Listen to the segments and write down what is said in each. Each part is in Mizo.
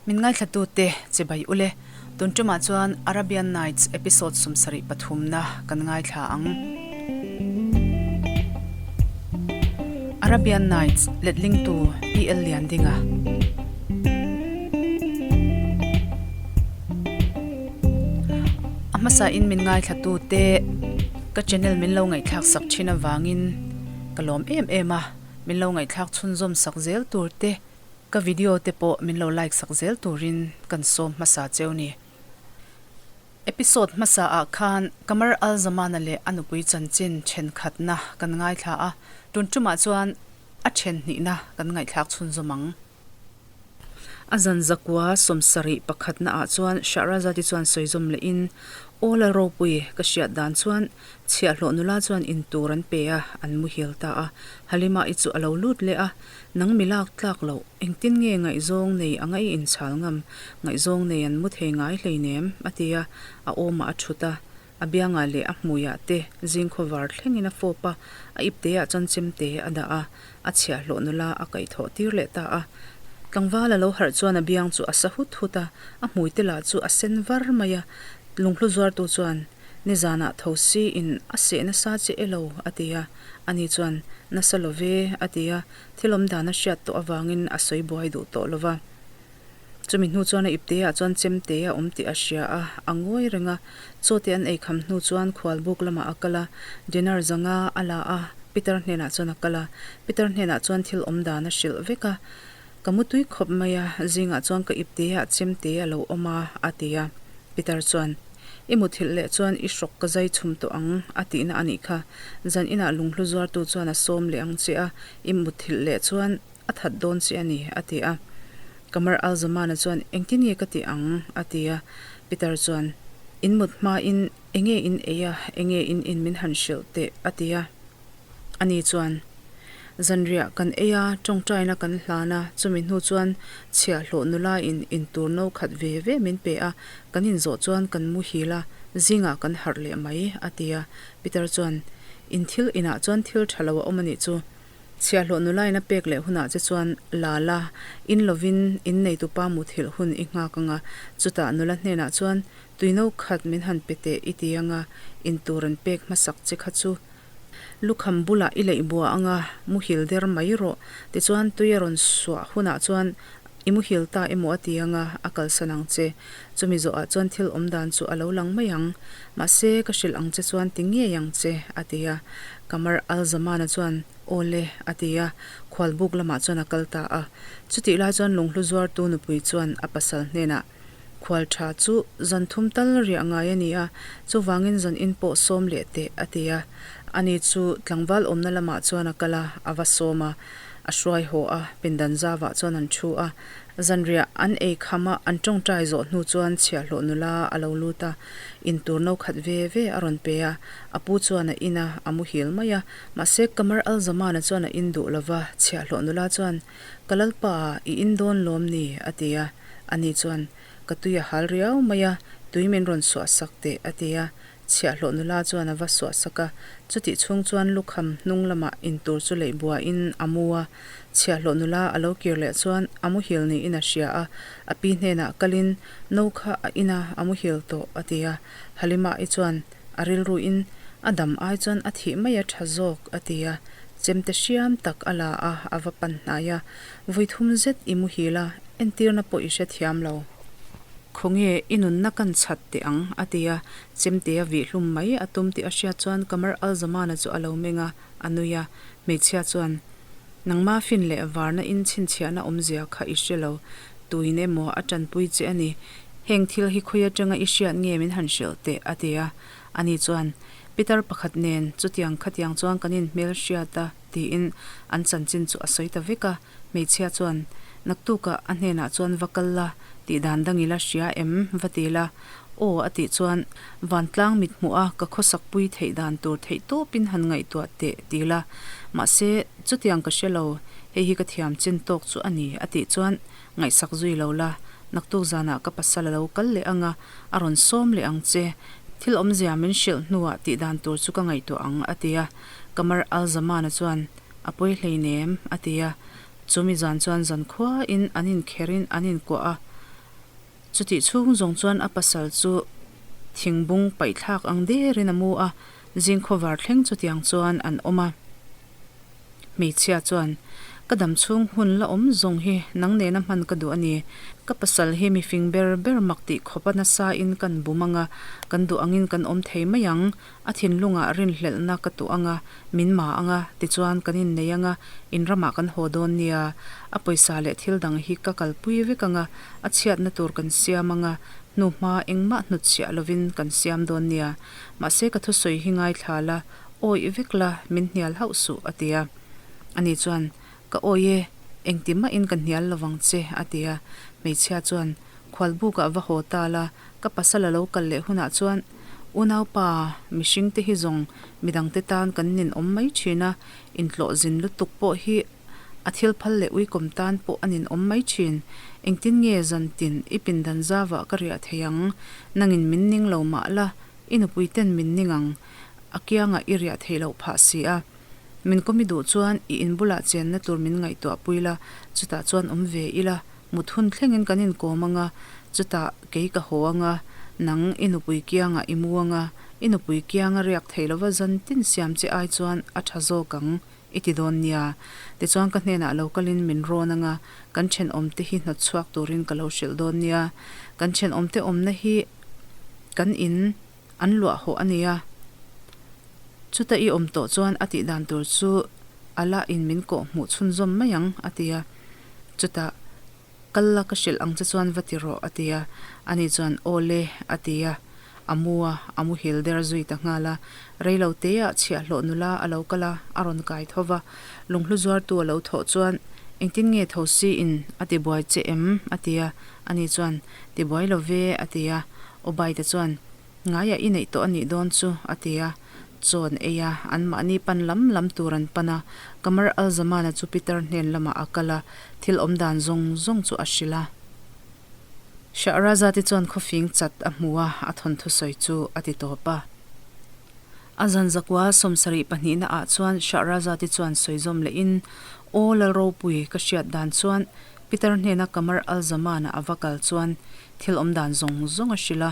Min ngaithlatute che bai ule, tun tumah chuan Arabian Nights episode 73 na kan ngaithla ang. Arabian Nights letlingtu PL Liandinga. A hmasain min ngaithlatute ka channel min lo ngaihthlak sak thin avangin ka lawm em em a, min lo ngaihthlak chhunzawm sak zel tur te, Ka video te pawh min lo like sak zel turin kan sawm hmasa cheu ni. Episode hmasa ah khan Qamar Al Zamana leh a nupui chanchin thenkhatna kan ngaithla a, tun tumah chuan a then hnihna kan ngaihthlak chhunzawm ang. A zan zakua 71 na ah chuan Shahrazad-i chuan sawizawm lehin, Aw Lalropui, ka hriat dan chuan Chhiahhlawh nula chuan in tur an pe a, an muhil ta a. Halima-i chu a lo lut leh a, Nang mi lak tlak loh, engtin nge ngaihzawng nei anga i inchhal ngam? Ngaihzawng nei an mu thei ngai hleinem, a ti a, a awmah a thut a. A biangah leh a hmuiah te zingkhaw var thlengin a fawp a, a ipteah chuan chemte a dah a, a chhiahhlawh nula a kaihthawh tir leh ta a. Tlangval a lo harh chuan a biang chu a sa hut hut a, a hmuite lah chu a sen var mai a. Lunghlu zuartu chuan, Nizanah tho siin a seh nasa che elo? a ti a. Ani chuan, Nasa lo ve, a ti a, thil awm dan a hriat tawh avangin a sawi buai duh tawh lo va. Chumi hnu chuan a ipteah chuan chemte a awm tih a hria a, a ngawi reng a. Chaw te an ei kham hnu chuan khualbuk lamah a kal a, dinner zanga a la a, Peter hnenah chuan a kal a. Peter hnenah chuan thil awm dan a hrilh vek a, Ka mutui khawp mai a, zingah chuan ka ipteah chemte a lo awm a, a ti a. Peter chuan, I muthilh leh chuan i hrawk ka zai chhum tawh ang, a tihna a nih kha. Zan inah lunghlu zuartu chuan a sawm leh ang che a, i muthilh leh chuan a that dawn che a ni, a ti a. Qamar al-Zamana chuan, Engtin nge ka tih ang? a ti a. Peter chuan, In mut hmain enge in ei a, enge in in min han hrilh teh, a ti a. Ani chuan, Zanriah kan ei a, tawngtaina kan hlan a, chumi hnu chuan chhiahhlawh nula in intur no khat ve ve min pe a, kan inzawh chuan kan muhil a, zingah kan harh leh mai, a ti a. Peter chuan, In thil inah chuan thil tha lo a awm a nih chu. Chhiahhlawh nula in a pek leh hunah che chuan la la, in lovin in neitupa muthilh hun i nghak ang a, chutah nula hnenah chuan tui no khat min han pe teh i ti ang a, intur an pek hmasak che kha chu. Lukham bulah i leih bua anga muhil der mai rawh. Tichuan tui a rawn suah hunah chuan i muhil ta emaw a ti anga a kalsan ang che. Chumi zawhah chuan thil awm dan chu a lo lang mai ang. Mahse ka hrilh ang che chuan ti ngei ang che, a ti a. Qamar al-Zamana chuan, Aw le, a ti a. Khualbuk lamah chuan a kal ta a. Chutih lai chuan lunghlu zuartu nupui chuan a pasal hnenah, Khual tha chu zan thum tal riah ngai a ni a, chuvangin zan in pawh sawm leh teh, a ti a. Ani chu tlangval awmna lamah chuan a kal a, a va sawm a, a hruai haw a, pindan zavah chuan an thu a. Zanriah an ei kham a, an tawngtai zawh hnu chuan chhiahhlawh nula a lo lut a, intur no khat ve ve a rawn pe a. A pu chuan a in a, a muhil mai a. Mahse, Qamar al-Zamana chuan a in duh lo va, chhiahhlawh nula chuan, Ka lalpa, i in dawn lawm ni? a ti a. Ani chuan, Ka tui a hal riau mai a, tui min rawn suah sak teh, a ti a. Chhiahhlawh nula chuan a va suah sak a. Chutih chhung chuan lukham hnung lamah intur chu leih buain a mu a. Chhiahhlawh nula a lo kir leh chuan a muhil niin a hria a. A pi hnenah kalin, No kha a in a, a muhil tawh, a ti a. Halima-i chuan, A rilruin a dam ai chuan a thih mai a tha zawk, a ti a. Chemte hriam tak a la a, a va pan hnai a. Vui thum zet i muhil a, entirna pawh i hrethiam lo. Khawnge i nunna kan chhat teh ang, a ti a. Chemte a vih hlum mai a tum tih a hriat chuan Qamar al-Zamana chu a lo meng a, a nui a. Hmeichhia chuan, Nangma fin leh varna in chhinchhiahna awmzia kha i hre lo, tuin emaw a tanpui che a ni. Heng thil hi khawi atanga i hriat nge min han hrilh teh, a ti a. Ani chuan, Pitar pakhat nen chutiang khatiang chuan kan inhmel hriat a, tiin an chanchin chu a sawi ta vek a. Hmeichhia chuan, Naktukah a hnenah chuan va kal la, tih dan dang ila hria em? va ti la. Aw, a tih chuan, Vantlang mit hmuh a ka khawsakpui theih dan tur theih tawpin han ngaihtuah teh, ti la. Mahse, chutiang ka hre lo, hei hi ka thiam chin tawk chu a ni, a tih chuan, Ngaihsak zui lo la, naktuk zanah ka pasal a lo kal leh ang a, a rawn sawm leh ang che. Thil awmzia min hrilh hnuah tih dan tur chu ka ngaihtuah ang, a ti a. Qamar al-Zamana chuan, A pawi hleinem, a ti a. Chumi zan chuan zankhuain an inkherin an inkuah a. Chutih chhung zawng chuan a pasal chu thingbung paihthlak ang derin a mu a, zing khawvar thleng chutiang chuan an awm a. Hmeichhia chuan, Ka dam chhung hun la awm zawng hi nang nena hman ka duh a ni. Ka pasal hi mi fing ber ber mak tih khawp a nasa in kan bum ang a, kan duh angin kan awm thei mai ang. A thinlungah rinhlelhna ka tuh ang a, min ma ang a, tichuan kan innei ang a, in ramah kan haw dawn nia. A pawisa leh thil dang hi ka kalpui vek ang a, a chhiatna tur kan siam ang a, hnuhma engmah hnutchhiah lovin kan siam dawn nia. Mahse ka thusawi hi ngaithla la, Awih vek la, min hnial hauh suh, a ti a. Ani chuan, Ka awih e, engti mahin ka hnial lovang che, a ti a. Hmeichhia chuan, Khualbukah va haw ta la, ka pasal a lo kal leh hunah chuan, Unaupa, mihringte hi zawng midangte tan kan ninawm mai thin a, intlawh zin lutuk pawh hi a thil phal leh uikawm tan pawh a ninawm mai thin. Engtin nge zantin i pindan zavah ka riah thei ang? Nangin min ning lo mah la, I nupui ten min ning ang, a kiangah i riah theih loh phah si a. Min kawm i duh chuan i in bulah chenna tur min ngaihtuah pui la, chutah chuan awm ve ila, mut hun thlengin kan inkawm ang a, chutah kei ka haw ang a, nang i nupui kiangah i mu ang a, i nupui kianga riak thei lova zan tin siam che ai chuan a tha zawk ang i ti dawn nia. Tichuan ka hnenah lo kalin min rawn ang a, kan thenawmte hi hnawt chhuak turin ka lo hrilh dawn nia. Kan thenawmte awmna hi kan in an luah hawh a nia. Chuta i awm tawh chuan a tih dan tur chu Allah in min kawh hmuh chhunzawm mai ang a ti a. Chutah Kal la ka hrilh ang che chuan va ti rawh a ti a. Ani chuan Aw le a ti a. A mu a, a muhil der zui ta nghal a. Rei lo teah chhiahhlawh nula a lo kal a, a rawn kai tho va. Lunghlu zuartu a lo thawh chuan Engtin nge tho si in a ti buai che em? a ti a. Ani chuan Ti buai lo ve a ti a. Obaida chuan Ngaiah i neih tawh a nih dawn chu, a ti a. Chaw an ei a, anmahni pan lam lam tur an pan a. Qamar al-Zamana chu Peter hnen lamah a kal a, thil awm dan zawng zawng chu a hrilh a. Shahrazad-i chuan khawfing chat a hmu a, a thawnthu sawi chu a ti tawp a. A zan zakua 70 pahnihna ah chuan Shahrazad-i chuan sawi zawm lehin, Aw Lalropui, ka hriat dan chuan Peter hnena Qamar al-Zamana a va kal chuan thil awm dan zawng zawng a hrilh a.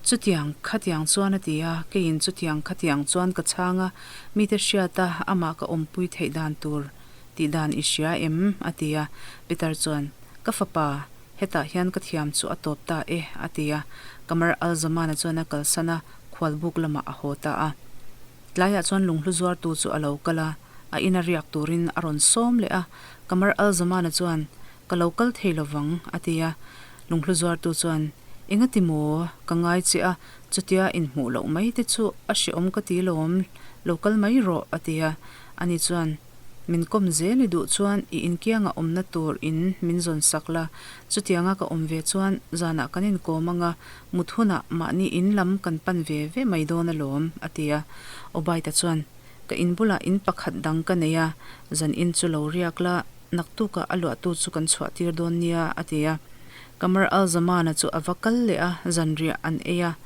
Chutiang khatiang chuan a ti a, keiin chutiang khatiang chuan ka chhang a, mite hriata amah ka awmpui theih dan tur tih dan i hria em? a ti a. Peter chuan, Ka fapa, hetah hian ka thiam chu a tawp ta e, a ti a. Qamar al-Zamana chuan a kalsan a, khualbuk lamah a haw ta a. Tlaiah chuan lunghlu zuartu chu a lo kal a, a ina riak turin a rawn sawm leh a. Qamar al-Zamana chuan, Ka lo kal thei lovang, a ti a. Lunghlu zuartu chuan, Engati maw? Ka ngai che a, chutia inhmuh loh mai te chu a hrehawm ka ti lawm, lo kal mai rawh, a ti a. Ani chuan, Min kawm zel i duh chuan i inkianga awmna tur in min zawn sak la, chutianga ka awm ve chuan zanah kan inkawm ang a, mut hunah mahni in lam kan pan ve ve mai dawn alawm, a ti a. Obaida chuan, Ka in bulah in pakhat dang ka nei a, zan in chu lo riak la, naktukah a luahtu chu kan chhuah tir dawn nia, a ti a. Qamar al-Zamana chu a va kal leh a, zanriah an ei a.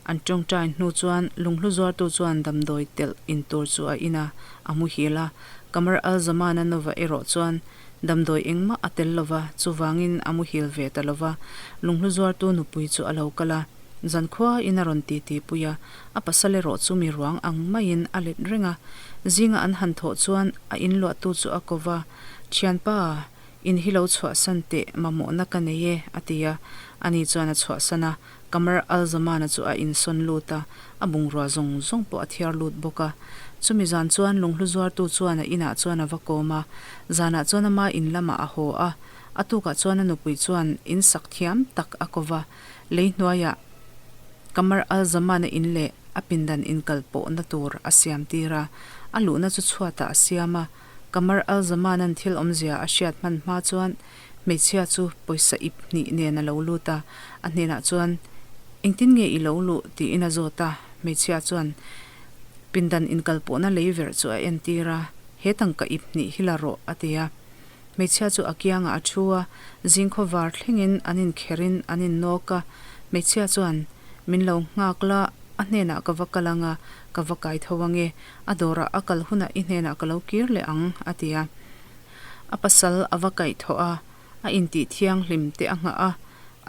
An tawngtai hnu chuan lunghlu zuartu chuan damdawi telh in tur chu a in a, a muhil a. Qamar al-Zamana nova erawh chuan damdawi engmah a tel lo va, chuvangin a muhil ve ta lo va. Lunghlu zuartu nupui chu a lo kal a, zankhua in a rawn titi pui a, a pasal erawh chu mi ruang ang maiin a let reng a. Zinga an han thawh chuan a inluahtu chu a ko va, Thianpa, In hi lo chhuahsan teh mamawhna ka nei e, a ti a. Ani chuan a chhuahsan a, Qamar al-Zamana chu a insawn lut a, a bungrua zawng zawng pawh a thiar lut bawk a. Chumi zan chuan lunghlu zuartu chuan a inah chuan a va kawm a, zanah chuan ama in lamah a haw a. A tukah chuan a nupui chuan in sak thiam tak a ko va, lei hnuaiah Qamar al-Zamana in leh a pindan inkal pawhna tur a siam tir a, a luhna chu chhuatah a siam a. Qamar al-Zamanan thil awmzia a hriat hman hma chuan hmeichhia chu pawisa ip hnih nen a lo lut a, a hnenah chuan, Engtin nge i lo luh? tiin a zawt a. Hmeichhia chuan pindan inkalpawhna lei verh chu a entir a, He tangka ip hnih hi la rawh, a ti a. Hmeichhia chu a kiangah a thu a, zingkhaw var thlengin an inkherin an innawk a. Hmeichhia chuan, Min lo nghak la, a hnenah ka va kal ang a, ka va kai tho ang e. A dawrah a kal hunah i hnenah ka lo kir leh ang, a ti a. A pasal a va kaih thawh a, a intih thianghlim te a nghah a.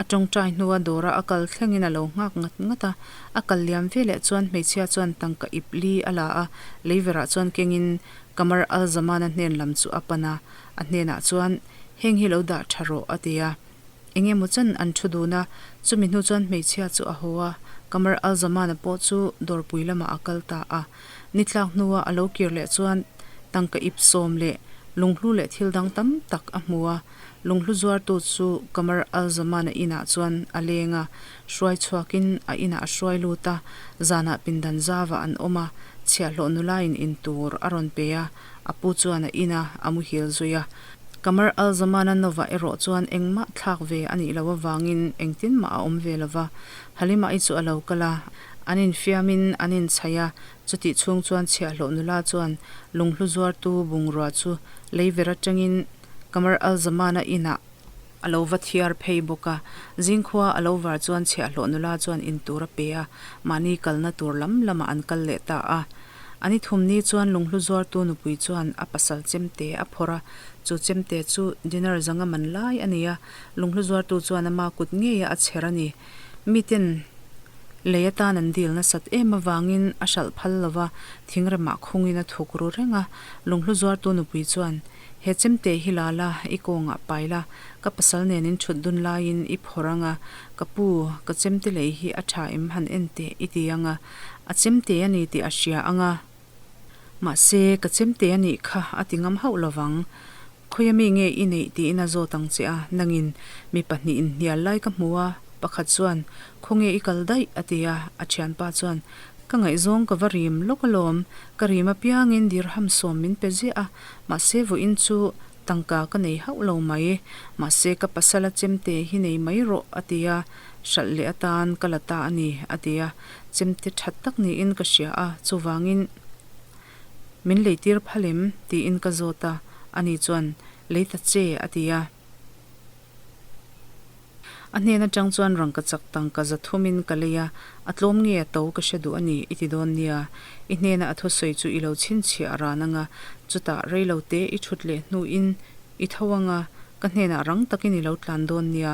A tawngtai hnua dawra a kal thlengin a lo nghak ngat ngat a. A kal liam veleh chuan hmeichhia chuan tangka ip li a la a, leiverah chuan kengin Qamar al-Zaman-a hnen lam chu a pan a, a hnenah chuan, Heng hi lo dah tha rawh, a ti a. Eng emaw chan an thu dun a, chumi hnu chuan hmeichhia chu a haw a, Qamar al-Zaman-a pawh chu dawrpui lamah a kal ta a. Ni tlak hnua a lo kir leh chuan tangka ip sawm leh lunghlu leh thil dang tam tak a hmu a. Lunghlu zuartu chu Qamar al-Zaman-a inah chuan a leng a, hruai chhuakin a inah a hruai lut a, zanah pindan zavah an awm a, chhiahhlawh nulain in tur a rawn pe a, a pu chuan a in a, a muhil zui a. Qamar al-Zaman-a Nova erawh chuan engmah thlak ve a nih loh avangin engtin mah a awm ve lo va, Halima-i chu a lo kal a, an infiamin an inchhaih a, chutih chhung chuan chhiahhlawh nula chuan lunghlu zuartu bungrua chu leiver atangin Qamar al-Zaman-a inah a lo va thiar phei bawk a, zingkhua a lo var chuan chhiahhlawh nula chuan in tur a pe a, mahni kalna tur lam lamah an kal leh ta a. A ni thum ni chuan lunghlu zuartu nupui chuan a pasal chemte a phawrh a, chu chemte chu dinar zanga man lai a ni a, lunghlu zuartu chuan ama kut ngeia a chher a ni. Miten lei atan an dil nasat em avangin a hralh phal lo va, thingremah khungin a thuk ru reng a, lunghlu zuartu nupui chuan, He chemte hi la la, i kawngah pai la, ka pasal nen in thut dun laiin i phawrh ang a, ka pu, ka chemte lei hi a tha em han en teh i ti ang a, a chemte a ni tih a hria ang a, mahse ka chemte a nih kha a ti ngam hauh lovang, khawia mi nge i neih tiin a zawt ang che a, nangin mi pahnihin hnial lai ka hmu a, pakhat chuan khawnge i kal daih a ti a, a thianpa chuan Ka ngaihzawng ka va rim lawk alawm, ka rim apiangin dirham sawm min pe ziah a, mahse vawiin chu tangka ka nei hauh lo mai, mahse ka pasala chemte hi nei mai rawh a ti a, hralh leh atan ka la ta a ni a ti a, chemte that tak niin ka hria a, chuvangin min leitir phal em tiin ka zawt a, ani chuan lei ta che a ti a. A hnen atang chuan rangka chak tangka za thumin ka lei a, a tlawm nge a to ka hre duh a ni i ti dawn nia. I hnena a thusawi chu i lo chhinchhiah a ran ang a, chutah rei lo te i thut leh hnuin i tho ang a, ka hnenah rang takin i lo tlan dawn nia,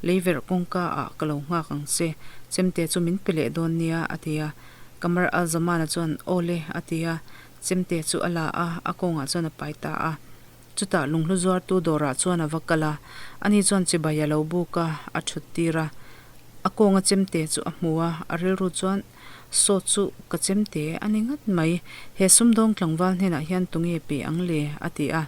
leiverh kawngka ah ka lo nghak ang che, chemte chu min pe leh dawn nia a ti a. Qamar al-Zamana chuan aw le a ti a, chemte chu a la a, a kawngah chuan a pai ta a. Chutah lunghlu zuartu dawrah chuan a va kal a, ani chuan chibai a lo buk a, a thut tir a. A kawnga chemte chu a hmu a, a rilru chuan, Saw chu ka chemte a ni ngat mai, he sumdawng tlangval hnenah hian tunge pe ang le? a ti a.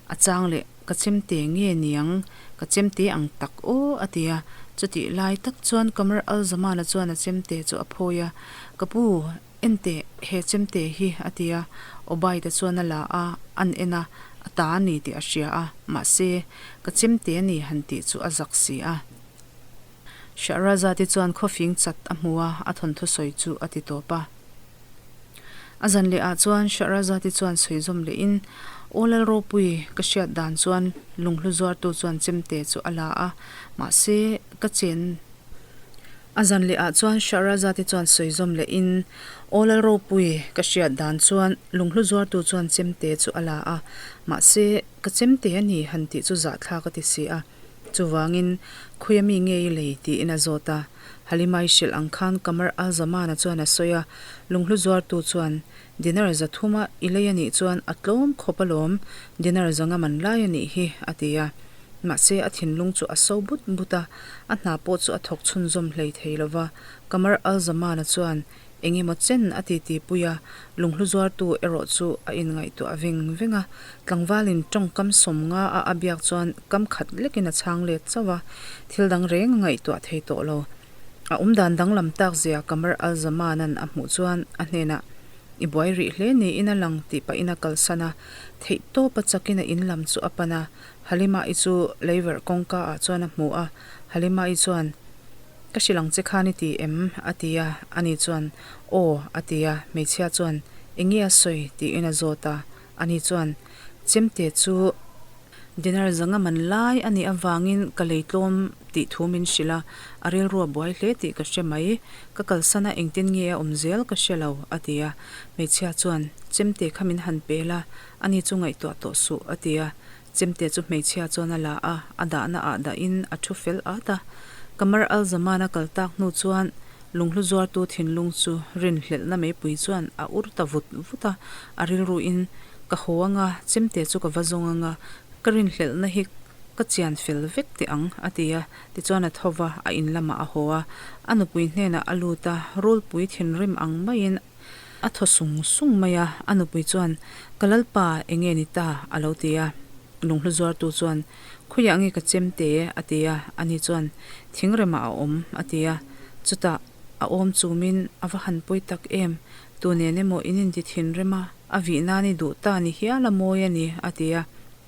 A chang leh, Ka chemte nge niang, ka chemte ang tak aw a ti a. Chutih lai tak chuan Qamar al-Zamana chuan a chemte chu a phawi a, Ka pu, Enteh, he chemte hi, a ti a. Obaida chuan a la a, an en a, a ta a ni tih a hria a, mahse, ka chemte a ni han tih chu a zak si a. Shahrazad-i chuan khawfing chat a hmu a, a thawnthu sawi chu a ti tawp a. A zan leh ah chuan Shahrazad-i chuan sawi zawm lehin, Aw Lalropui, ka hriat dan chuan lunghlu zuartu chuan chemte chu a la a, mahse, ka chen A zan leh ah chuan Shahrazad-i chuan sawi zawm leh in, Aw Lalropui, ka hriat dan chuan lunghlu zuartu chuan chemte chu a la a, mahse, ka chemte a ni han tih chu zahthlak a ti si a. Chuvangin, khawi ami nge i lei tiin a zawt a. Halimai hrilh ang khan Qamar al-Zaman-a chuan a sawi a, lunghlu zuartu chuan, Dinar za thuma i lei a nih chuan a tlawm khawp alawm, dinar za nga man lai a nih hi, a ti a. Mahse, a thinlung chu a so but but a, a hna pawh chu a thawk chhunzawm hlei thei lo va. Qamar al-Zamana chuan eng emaw chen a titi pui a, lunghlu zuartu erawh chu a inngaihtuah veng veng a. Tlangvalin tawngkam sawm nga a a biak chuan kam khat lekin a chhang let chauh a, thil dang reng a ngaihtuah thei tawh lo. A awmdan danglam tak zia Qamar al-Zamanan a hmuh chuan a hnenah, I buai rih hle niin a lang tih pahin a kalsan a, theihtawpa chakin a in lam chu a pan a. Halima-i chu leiverh kawngka ah chuan a hmu a, Halima-i chuan, Ka hrilh ang che khan i ti em? a ti a, ani chuan, Aw, a ti a, hmeichhia chuan, Enge a sawi? tiin a zawt a, ani chuan, Chemte chu dinar zanga man lai a nih avangin ka lei tlawm tih thu min hrilh a, a rilru a buai hle tih ka hre mai, ka kalsan a engtin nge a awm zel ka hre lo, a ti a, hmeichhia chuan, Chemte kha min han pel a, ani chu ngaihtuah tawh suh, a ti a. Chemte chu hmeichhia chuan a la a, a dahna ah dahin a thu fel at a. Qamar al-Zaman a kal tak hnu chuan lunghlu zuartu thinlung chu rinhlelhna meipui chuan a ur ta vut vut a, a rilruin, Ka haw anga, chemte chu ka va zawng anga, ka rinhlelhna hi ka chian fel vek teh ang, a ti a. Tichuan a tho va, a in lamah a haw a. A nupui hnenah a lut a, rulpui thinrim ang maiin a thaw sung sung mai a. A nupui chuan, Ka lalpa, eng nge ni ta? a lo ti a. Lunghlu zuartu chuan, Khawiah nge ka chem te? a ti a. Ani chuan, Thingremah a awm, a ti a. Chutah a awm chumin, A va han pawi tak em! Tu nen emaw in inti thinrim a, a vih nan i duh ta ni hial a mawi a ni, a ti a.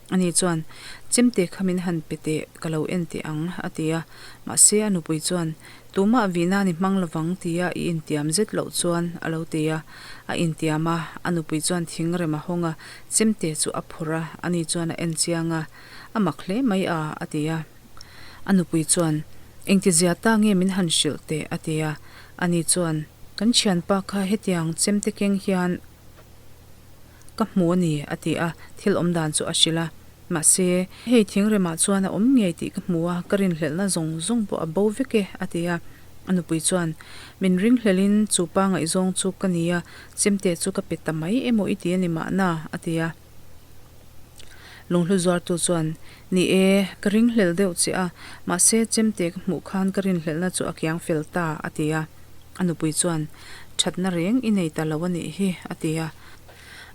Ani chuan, Chemte kha min han pe teh, ka lo en teh ang, a ti a. Mahse, a nupui chuan, Tumah vihna ni hmang lovang tia i intiam zet loh chuan, a lo ti a. A intiam a, a nupui chuan thingrem a hawng a, chemte chu a phawrh a, ani chuan a en chiang a, A mak hle mai a, a ti a. A nupui chuan, Engtizia ta nge min han hrilh teh, a ti a. Ani chuan, Kan thianpa kha hetiang chemte keng hian Ka hmu a ni, a ti a, thil awm dan chu a hrilh a. Mahse, hei thingremah chuan a awm ngei tih ka hmu a, ka rinhlelhna zawng zawng pawh a bo vek e, a ti a. A nupui chuan, Min ringhlelhin chu pa ngaihzawng chu ka ni a, chemte chu ka pe ta mai emaw i ti a ni mahna, a ti a. Lunghlu zuartu chuan, Ni e, ka ringhlel deuh che a, mahse chemte ka hmuh khan ka rinhlelhna chu a kiang fel ta, a ti a. A nupui chuan, Thatna reng i nei ta lo a nih hi, a ti a.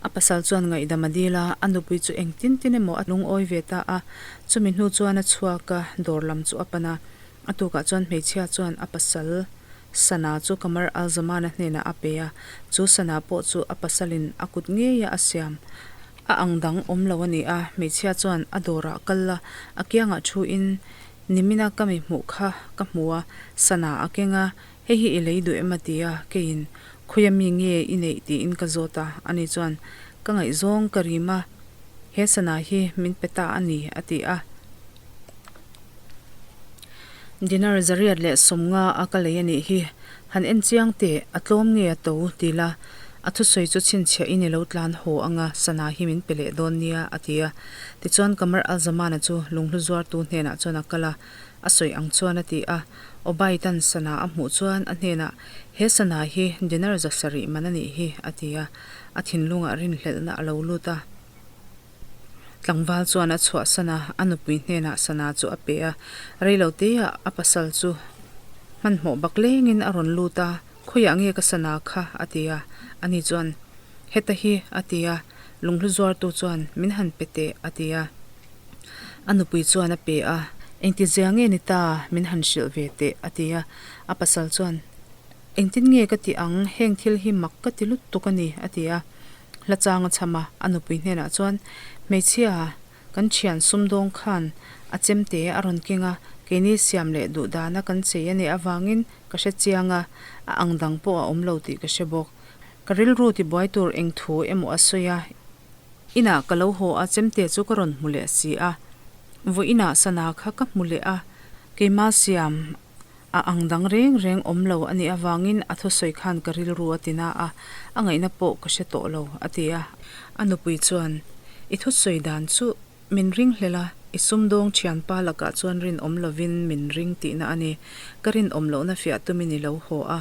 A pasal chuan ngaihdam a dil a, a nupui chu engtin tin emaw a lungawi ve ta a. Chumi hnu chuan a chhuak a, dawr lam chu a pan a. A tukah chuan hmeichhia chuan a pasal sana chu Qamar al-Zaman-a hnenah a pe a, chu sana pawh chu a pasalin a kut ngeia a siam a ang dang awm lo a ni a. Hmeichhia chuan a dawrah kal la, a kiangah thuin Nimina ka mi hmuh kha ka hmu a, sana a keng a, hei hi i lei duh em a ti a, keiin khawi a mi nge i neih tiin ka zawt a, ani chuan ka ngaihzawng ka rim a, he sana hi min pe ta a ni a ti a. Dinar zariat leh sawmnga a ka lei a nih hi, han en chiang teh, a tlawm nge a to ti la, a thusawi chu chhinchhiah in i lo tlan haw ang a, sana hi min pe leh dawn nia a ti a. Tichuan Qamar al-Zamana chu lunghlu zuartu hnenah chuan a kal a, a sawi ang chuan a ti a. Obaidan sana a hmuh chuan a hnenah, He sana hi dinar za sarih man a nih hi, a ti a. A thinlungah rinhlelhna a lo lut a. Tlangval chuan a chhuahsan a, a nupui hnenah sana chu a pe a. Reiloteah a pasal chu hmanhmawh bak lengin a rawn lut a, Khawiah nge ka sana kha? a ti a. Ani chuan, Heta hi, a ti a. Lunghlu zuartu chuan, Min han pe teh, a ti a. A nupui chuan a pe a. Engtizia nge ni ta? Min han hrilh ve teh, a ti a. A pasal chuan, Engtin nge ka ti ang? Heng thil hi mak ka ti lutuk a ni, a ti a. Hla chang a cham a, a nupui hnenah chuan, Hmeichhia, Kan thian sumdawng khan a chemte a rawn keng a, keini siam leh duh dana kan chei a nih avangin ka hre chiang a, a ang dang pawh a awm lo tih ka hre bawk. Ka rilru tibuai tur eng thu emaw a sawi a, inah ka lo haw a chemte chu ka rawn hmu leh si a, vawiinah sana kha ka hmu leh a, keima siam A ang dang reng reng awm lo a nih avangin a thusawi khan ka rilru a ti na a, a ngaihna pawh ka hre tawh lo, a ti a. A nupui chuan, I thusawi dan chu min ringhlel a, i sumdawng thianpa lakah chuan rinawm lovin min ring tihna a ni. Ka rinawm lohna fiah tumin i lo haw a.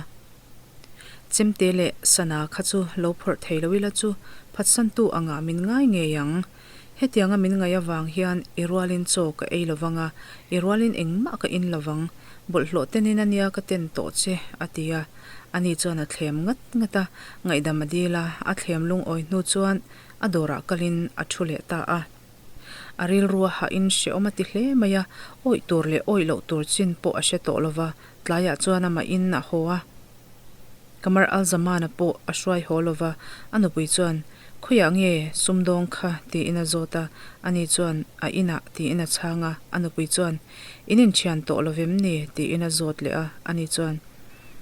Chemte leh sana kha chu lo phawrh thei lo ila chu phatsantu angah min ngai ngei ang. Hetianga min ngaih avang hian i rualin chaw ka ei lo vang a, i rualin engmah ka in lo vang. Bawlhhlawh tenin a nia ka ten tawh che, a ti a. Ani chuan a thlem ngat ngat a, ngaihdam a dil a, a thlem lungawi hnu chuan a dawrah kalin a thu leh ta a. A rilru a hahin hrehawm a ti hle mai a, awih tur leh awih loh tur chin pawh a hre tawh lo va, tlaiah chuan amahin a haw a. Qamar al-Zaman-a pawh a hruai haw lo va, a nupui chuan, Khawiah nge sumdawng kha? tiin a zawt a, ani chuan, A inah, tiin a chhang a, a nupui chuan, In inthian tawh lo vem ni? tiin a zawt leh a, ani chuan,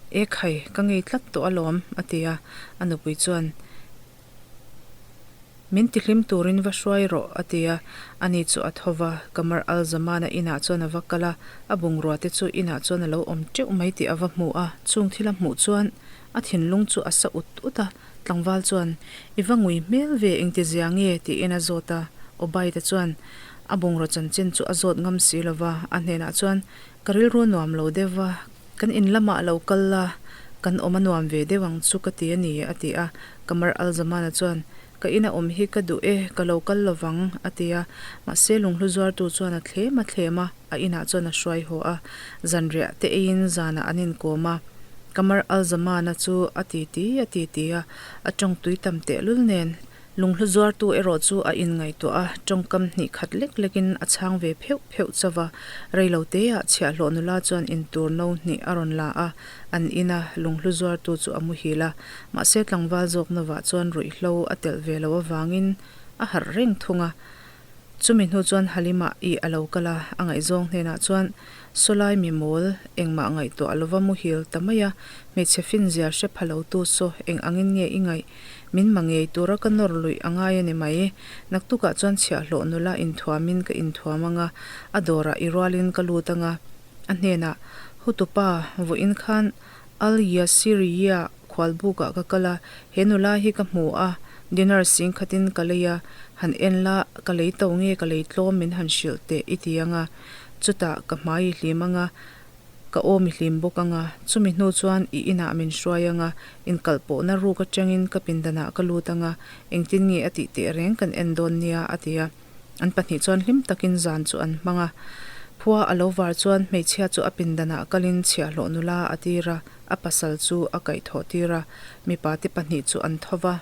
E khai, ka ngei tlat tawh alawm, a ti a, a nupui chuan, Min tihlim turin va hruai rawh, a ti a. Ani chu a tho va, Qamar al-Zaman-a inah chuan a va kal a, a bungrua te chu inah chuan a lo awm teuh mai tih a va hmu a. Chung thil a hmuh chuan a thinlung chu a sa ut ut a, tlangval chuan, I va ngui hmel ve, engtizia nge? tiin a zawt a. Obaida chuan, A bungraw chanchin chu a zawt ngam si lo va, a hnenah chuan, Ka rilru nuam lo deuh va, kan in lamah lo kal la, kan awm a nuam ve deuh ang chu ka ti a ni, a ti a. Qamar al-Zaman-a chuan, Ka ina awm hi ka duh e, ka lo kal lo vang, a ti a. Mahse lunghlu zuartu chuan a thlem a thlem a, a inah chuan a hruai haw a. Zanriah te eiin zanah an inkawm a. Qamar al-Zaman-a chu a titi a titi a, a tawng tui tam tehlul nen. Lunghlu zuartu erawh chu a inngaihtuah a, tawngkam hnih khat lek lekin a chhang ve pheuh pheuh chauh a. Reilo teah chhiahhlawh nula chuan intur no hnih a rawn la a, an in a, lunghlu zuartu chu a muhil a. Mahse tlangval zawk novah chuan ruihhlo a telh ve loh avangin a harh reng thung a. Chumi hnu chuan Halima i a lo kal a, a ngaihzawng hnenah chuan Sawlai mi mawl, engmah ngaihtuah lova muhil ta mai a, hmeichhe finzia hre pha lo tu saw eng angin nge i ngaih? Min ma ngei tura ka nawr luih a ngai a ni mai. Naktukah chuan chhiahhlawh nula inthuamin ka inthuam ang a, a dawrah i rualin ka lut ang a. A hnenah, Hutupa, vawiin khan Al Yasiriyah Khualbukah ka kal a, he nula hi ka hmu a, dinner sing khatin ka lei a, han en la, ka lei to nge ka lei tlawm min han hrilh teh i ti ang a, chutah ka hmai i hlim ang a, ka awm i hlim bawk ang a, chumi hnu chuan i inah min hruai ang a, inkalh pawhna ruk atangin ka pindanah ka lut ang a, engtin nge a tih teh reng kan en dawn nia a ti a. An pahnih chuan hlim takin zan chu an hmang a. Phua a lo var chuan hmeichhia chu a pindanah kalin chhiahhlawh nula a tir a, a pasal chu a kaihthawh tir a, mipa te pahnih chu an tho va.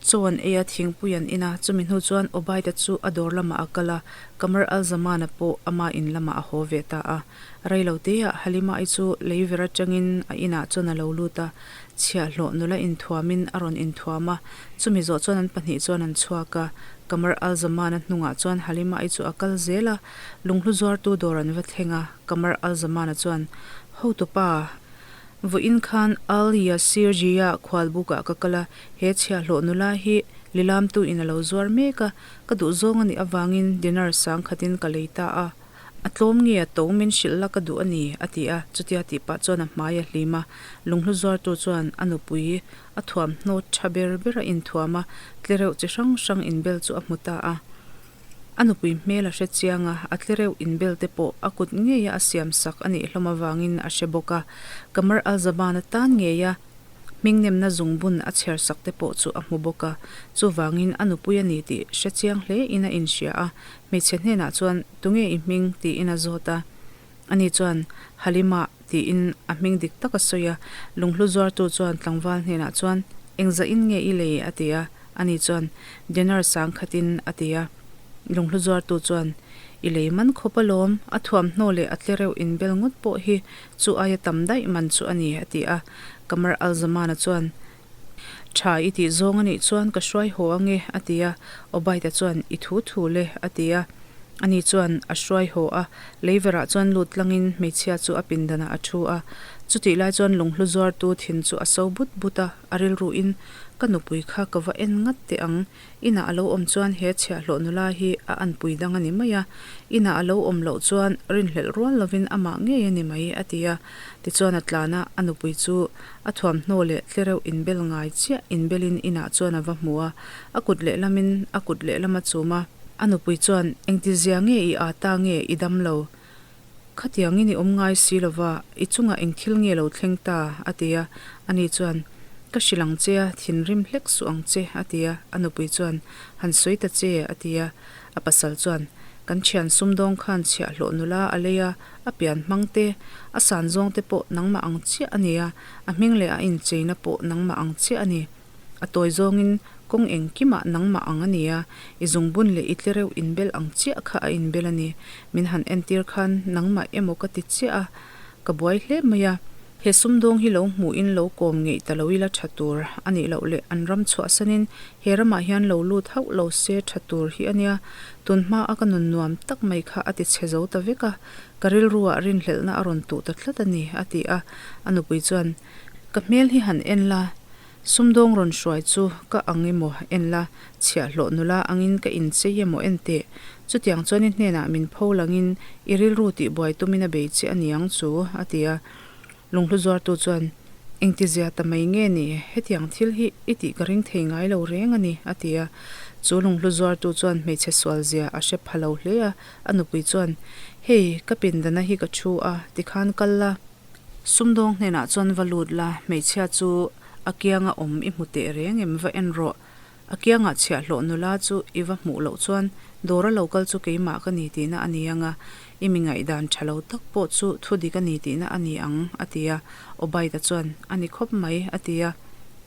Chaw an ei a, thingpui an in a, chumi hnu chuan Obaida chu a dawr lamah a kal a, Qamar al-Zaman-a pawh ama in lamah a haw ve ta a. Reilo teah Halima-i chu leiver atangin a inah chuan a lo lut a, chhiahhlawh nula inthuamin a rawn inthuam a, chumi zawh chuan an pahnih chuan an chhuak a, Qamar al-Zaman-a hnungah chuan Halima-i chu a kal zel a, lunghlu zuartu dawr an va thleng a, Qamar al-Zaman-a chuan, Hotupa, vawiin khan Al-Yasir Jia khualbukah ka kal a, he chhiahhlawh nula hi lilamtu in a lo zuar mek a, ka duhzawng a nih avangin dinar sangkhatin ka lei ta a. A tlawm nge a to min hrilh la ka duh a ni, a ti a. Chutia tih pah chuan a hmai a hlim a. Lunghlu zuartu chuan a nupui a thuamhnaw tha ber ber a inthuam a, tlereuh chi hrang hrang inbel chu a hmu ta a. A nupui hmel a hre chiang a, a tlereuh inbel te pawh a kut ngeia a siam sak a nih hlawm avangin a hre bawk a. Qamar al-Zaman atan ngeia Hmingnemna zungbun a chher sak te pawh chu a hmu bawk a, chuvangin a nupui a ni tih hre chiang hle in a inhria a, hmeichhe hnenah chuan Tunge i hming? tiin a zawt a. Ani chuan Halima tiin a hming dik tak a sawi a, lunghlu zuartu chuan tlangval hnenah chuan Engzah in nge i lei? a ti a, ani chuan Dinar sangkhatin a ti a. Lunghlu zuartu chuan, I lei man khawp alawm, a thuamhnaw leh a tlereuh inbel ngawt pawh hi chu aia tam daih man chu a ni, a ti a. Qamar al-Zaman-a chuan, Tha i tih zawng a nih chuan ka hruai haw ang e, a ti a. Obaida chuan, I thu thu le, a ti a. Ani chuan a hruai haw a, leiverah chuan lut tlangin hmeichhia chu a pindanah a thu a. Chutih lai chuan lunghlu zuartu thin chu a so but but a, a rilruin, Ka nupui kha ka va en ngat teh ang, Inah a lo awm chuan he chhiahhlawh nula hi a anpui dang a ni mai a, inah a lo awm loh chuan rinhlelh rual lovin amah ngei a ni mai, a ti a. Tichuan a tlan a, a nupui chu a thuamhnaw leh tlereuh inbel ngai chiah inbelin inah chuan a va hmu a, a kut lehlamin a kut lehlam a chum a. A nupui chuan, Engtizia nge i aa ta nge i dam lo? Khatiangin i awm ngai si lova, i chungah eng thil nge lo thleng ta? a ti a. Ani chuan, Ka hrilh ang che a, thinrim hlek suh ang che, a ti a. A nupui chuan, Han sawi ta che, a ti a. A pasal chuan, Kan thian sumdawng khan chhiahhlawh nula a lei a, a pian hmang te, a san zawng te pawh nangmah ang chiah a ni a, a hming leh a incheina pawh nangmah ang chiah a ni. A tawi zawngin kawng engkimah nangmah ang a ni a, i zungbun leh i tlereuh inbel ang chiah kha a inbel a ni. Min han entir khan nangmah emaw ka ti chiah a, ka buai hle mai a. He sumdawng hi lo hmuhin lo kawm ngeih ta lo ila tha tur a nih loh leh an ram chhuahsanin he ramah hian lo lut hauh lo se tha tur hi a nia. Tun hma a ka nun nuam tak mai kha a ti chhe zo ta vek a, ka rilruah rinhlelhna a rawn tuh ta tlat a ni, a ti a. A nupui chuan, Ka hmel hi han en la, Sumdawng rawn hruai chu ka ang emaw en la, chhiahhlawh nula angin ka inchei emaw en teh. Chutiang chuan i hnenah min pho langin i rilru tihbuai tumin a bei che a ni ang chu, a ti a. Lunghlu zuartu chuan, Engtizia ta mai nge ni, hetiang thil hi i tih ka ring thei ngai lo reng a ni, a ti a. Chu lunghlu zuartu chuan hmeichhe sual zia a hre pha lo hle a, a nupui chuan, Hei, ka pindana hi ka thu a, tikhan kal la. Sumdawng hnenah chuan va lut la, hmeichhia chu a kianga awm i hmu teh reng em va en rawh. A kiangah chhiahhlawh nula chu i va hmuh loh chuan dawra lo kal chu keimah ka ni tihna a ni ang a, i mi ngaihdan tha lo tak pawh chu thu dik a ni tihna a ni ang, a ti a. Obaida chuan, A ni khawp mai, a ti a.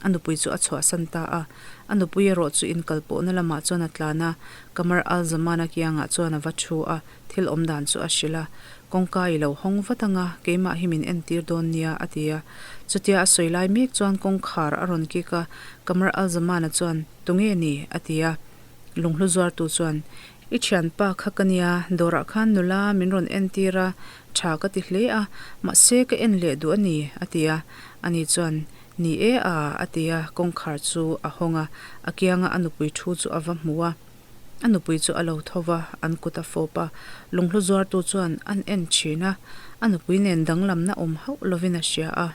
A nupui chu a chhuahsan ta a. A nupui erawh chu inkalpawhna lamah chuan a tlan a, Qamar al-Zaman-a kiangah chuan a va thu a, thil awm dan chu a hrilh a. Kawngka i lo hawng vat ang a, keimah hi min entir dawn nia, a ti a. Chutia a sawi lai mek chuan kawngkhar a rawn kik a, Qamar al-Zaman-a chuan, Tunge ni? a ti a. Lunghlu zuartu chuan, I thianpa kha ka nia, dawrah khan nula min rawn entir a, tha ka ti hle a, mahse ka en leh duh a ni, a ti a. Ani chuan, Ni e a, a ti a, kawngkhar chu a hawng a, a kianga a nupui thu chu a va hmu a. A nupui chu a lo tho va, an kut a fawp a, lunghlu zuartu chuan an en thin a, a nupui nen danglamna awm hauh lovin a hria a.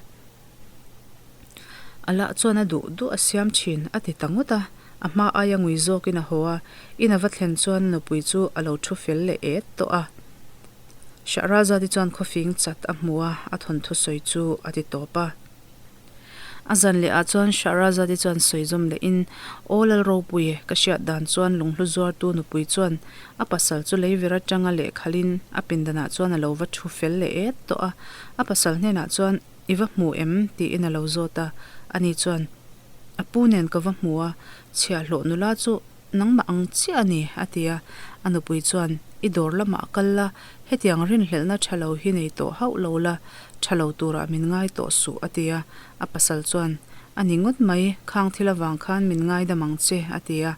A lah chuan a duh duh a siam thin a ti ta ngawt a, a hma aia ngui zawkin a haw a, in a va thlen chuan a nupui chu a lo thu fel leh et tawh a. Shahrazad-i chuan khawfing chat a hmu a, a thawnthu sawi chu a ti tawp a. A zan leh ah chuan Shahrazad-i chuan sawi zawm leh in, Aw Lalropui, ka hriat dan chuan lunghlu zuartu nupui chuan a pasal chu leiver atanga lehkhalh in a pindanah chuan a lo va thu fel leh et tawh a. A pasal hnenah chuan, I va hmu em? tiin a lo zawt a. Ani chuan, A pu nen ka va hmu a, chhiahhlawh nula chu Nangmah ang chiah a ni, a ti a. A nupui chuan, I dawr lamah kal la, hetiang rinhlelhna tha lo hi nei tawh hauh lo la, tha lo turah min ngai tawh suh, a ti a. A pasal chuan, A ni ngawt mai, khang thil avang khan min ngaidam ang che, a ti a.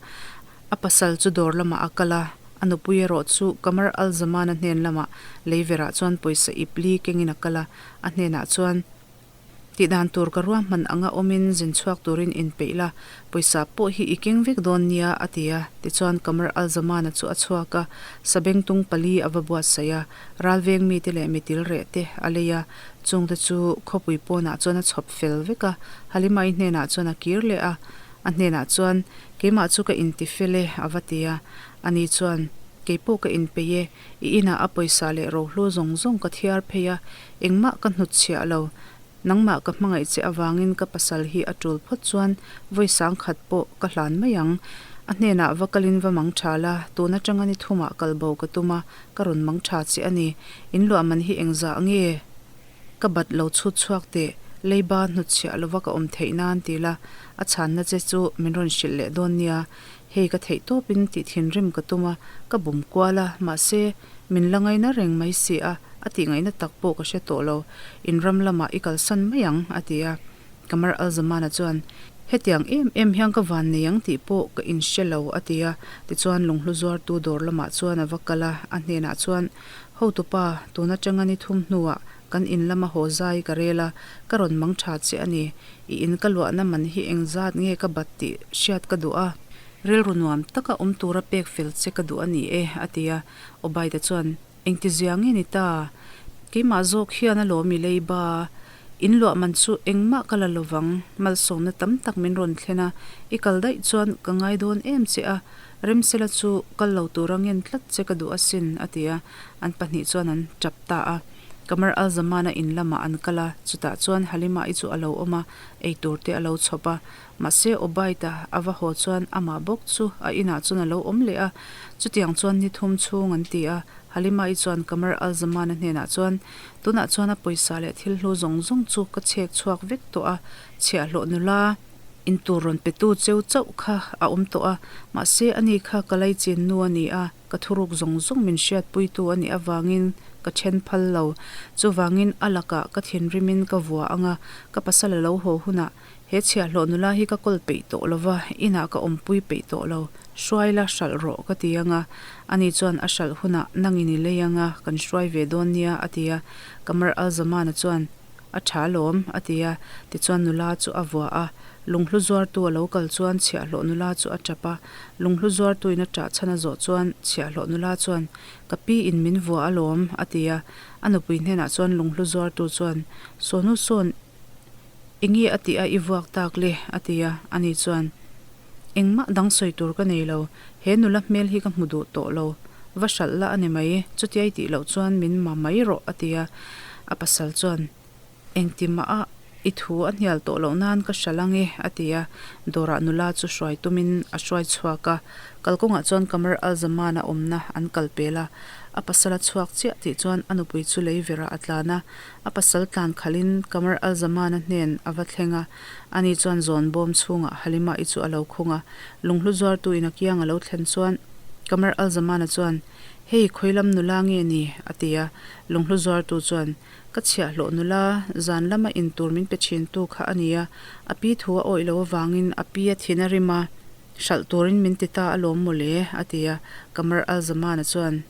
A pasal chu dawr lamah a kal a, a nupui erawh chu Qamar al-Zaman-a hnen lamah leiverah chuan pawisa ip li kengin a kal a, a hnenah chuan, Tihdan tur ka ruahman anga awmin zin chhuak turin inpeih la, pawisa pawh hi i keng vek dawn nia, a ti a. Tichuan Qamar al-Zamana chu a chhuak a, sabengtung pali a va buatsaih a, ralveng mite leh mitil reh te a lei a, chungte chu khawpui pawnah chuan a chhawp fel vek a, Halimai hnenah chuan a kir leh a, a hnenah chuan, Keimah chu ka inti fel e, a va ti a. Ani chuan, Keipawh ka inpeih e, i inah a pawisa leh rohlu zawng zawng ka thiar phei a, Engmah ka hnutchhiah lo. Nangmah ka hmangaih che avangin ka pasal hi a tul phawt chuan vawi sangkhat pawh ka hlan mai ang. A hnenah va kalin va mang tha la, tun atanga ni thumah kal bo ka tum a, ka rawn mang tha che a ni. In luah man hi engzah nge? Ka bat lo chhut chhuak teh, leiba hnutchhiah lova ka awm theih nan ti la, a chhanna che chu min rawn hrilh leh dawn nia. Hei ka theih tawpin tih thinrim ka tum a, ka bum kual a, mahse, Min la ngaina reng mai si a, a tih ngaihna tak pawh ka hre tawh lo. In ram lamah i kalsan mai ang, a ti a. Qamar al-Zamana chuan, Hetiang em em hian ka van nei ang tih pawh ka inhre lo, a ti a. Tichuan lunghlu zuartu dawr lamah chuan a va kal a, a hnenah chuan, Hotupa, tun atanga ni thum hnuah kan in lama haw zai ka rel a, ka rawn mang tha che a ni. I in ka luahna man hi engzat nge ka bat tih hriat ka duh a. Rilru nuam taka awm tura pek fel che ka duh a ni e, a ti a. Obaida chuan, Engti zia nge ni ta? Keimah zawk hian a lawm i leiba. In luah man chu engmah ka la lovang. Malsawmna tam tak min rawn thlen a, i kal daih chuan ka ngai dawn em che a, Remsela chu kal lo tura ngen tlat che ka duh asin, a ti a. An pahnih chuan an tap ta a. Qamar al-Zaman-a in lamah an kal a, chutah chuan Halima-i chu a lo awm a, eitur te a lo chhawp a. Mahse, Obaida a va haw chuan amah bawk chu a inah chuan a lo awm leh a. Chutiang chuan ni thum chhung an ti a. Halima-i chuan Qamar al-Zaman-a hnenah chuan, Tunah chuan a pawisa leh thil hlu zawng zawng chu ka chhek chhuak vek tawh a, chhiahhlawh nula in tur rawn petu cheu chauh kha a awm tawh a. Mahse, ani kha ka laichin nu a ni a, ka thuruk zawng zawng min hriatpuitu a nih avangin ka then phal lo. Chuvangin a lakah ka thinrimin ka vua ang a, ka pasal a lo haw hunah He chhiahhlawh nula hi ka kawl peih tawh lo va, inah ka awmpui peih tawh lo. Hruai la, hralh rawh, ka ti ang a. Ani chuan a hralh hunah nangin i lei ang a, kan hruai ve dawn nia, a ti a. Qamar al-Zamana chuan, A tha alawm, a ti a. Tichuan nula chu a vuah a. Lunghlu zuartu a lo kal chuan chhiahhlawh nula chu a tap a. Lunghlu zuartuin a ṭah chhan a zawh chuan chhiahhlawh nula chuan, Ka pi in min vuah alawm, a ti a. A nupui hnenah chuan lunghlu zuartu chuan, Sawnu sawn, Enge a tih a i vuak tak le? a ti a, ani chuan, Engmah dang sawi tur ka nei lo, he nula hmel hi ka hmu duh tawh lo. Va hralh la a ni mai, chutia i tih loh chuan min ma mai rawh, a ti a. A pasal chuan, Engti mah a, i thu a hnial tawh loh nan ka hralh ang e, a ti a. Dawrah nula chu hruai tumin a hruai chhuak a. Kalkawngah chuan Qamar al-Zaman-a awmna an kal pel a. A pasal a chhuak chiah tih chuan a nupui chu lei verah a tlan a. A pasal tlan khalhin Qamar al-Zaman-a hnen a va thleng a. Ani chuan zawn bawm chhungah Halima-i chu a lo khung a. Lunghlu zuartu in a kiang a lo thlen chuan Qamar al-Zaman-a chuan, Hei, khawilam nula nge ni? a ti a. Lunghlu zuartu chuan, Ka chhiahhlawh nula, zan lama in tur min pe thin tu kha a ni a, a pi thu a awih loh avangin a pi a thin a rim a, hralh turin min ti ta alawm mawle, a ti a. Qamar al-Zaman-a chuan,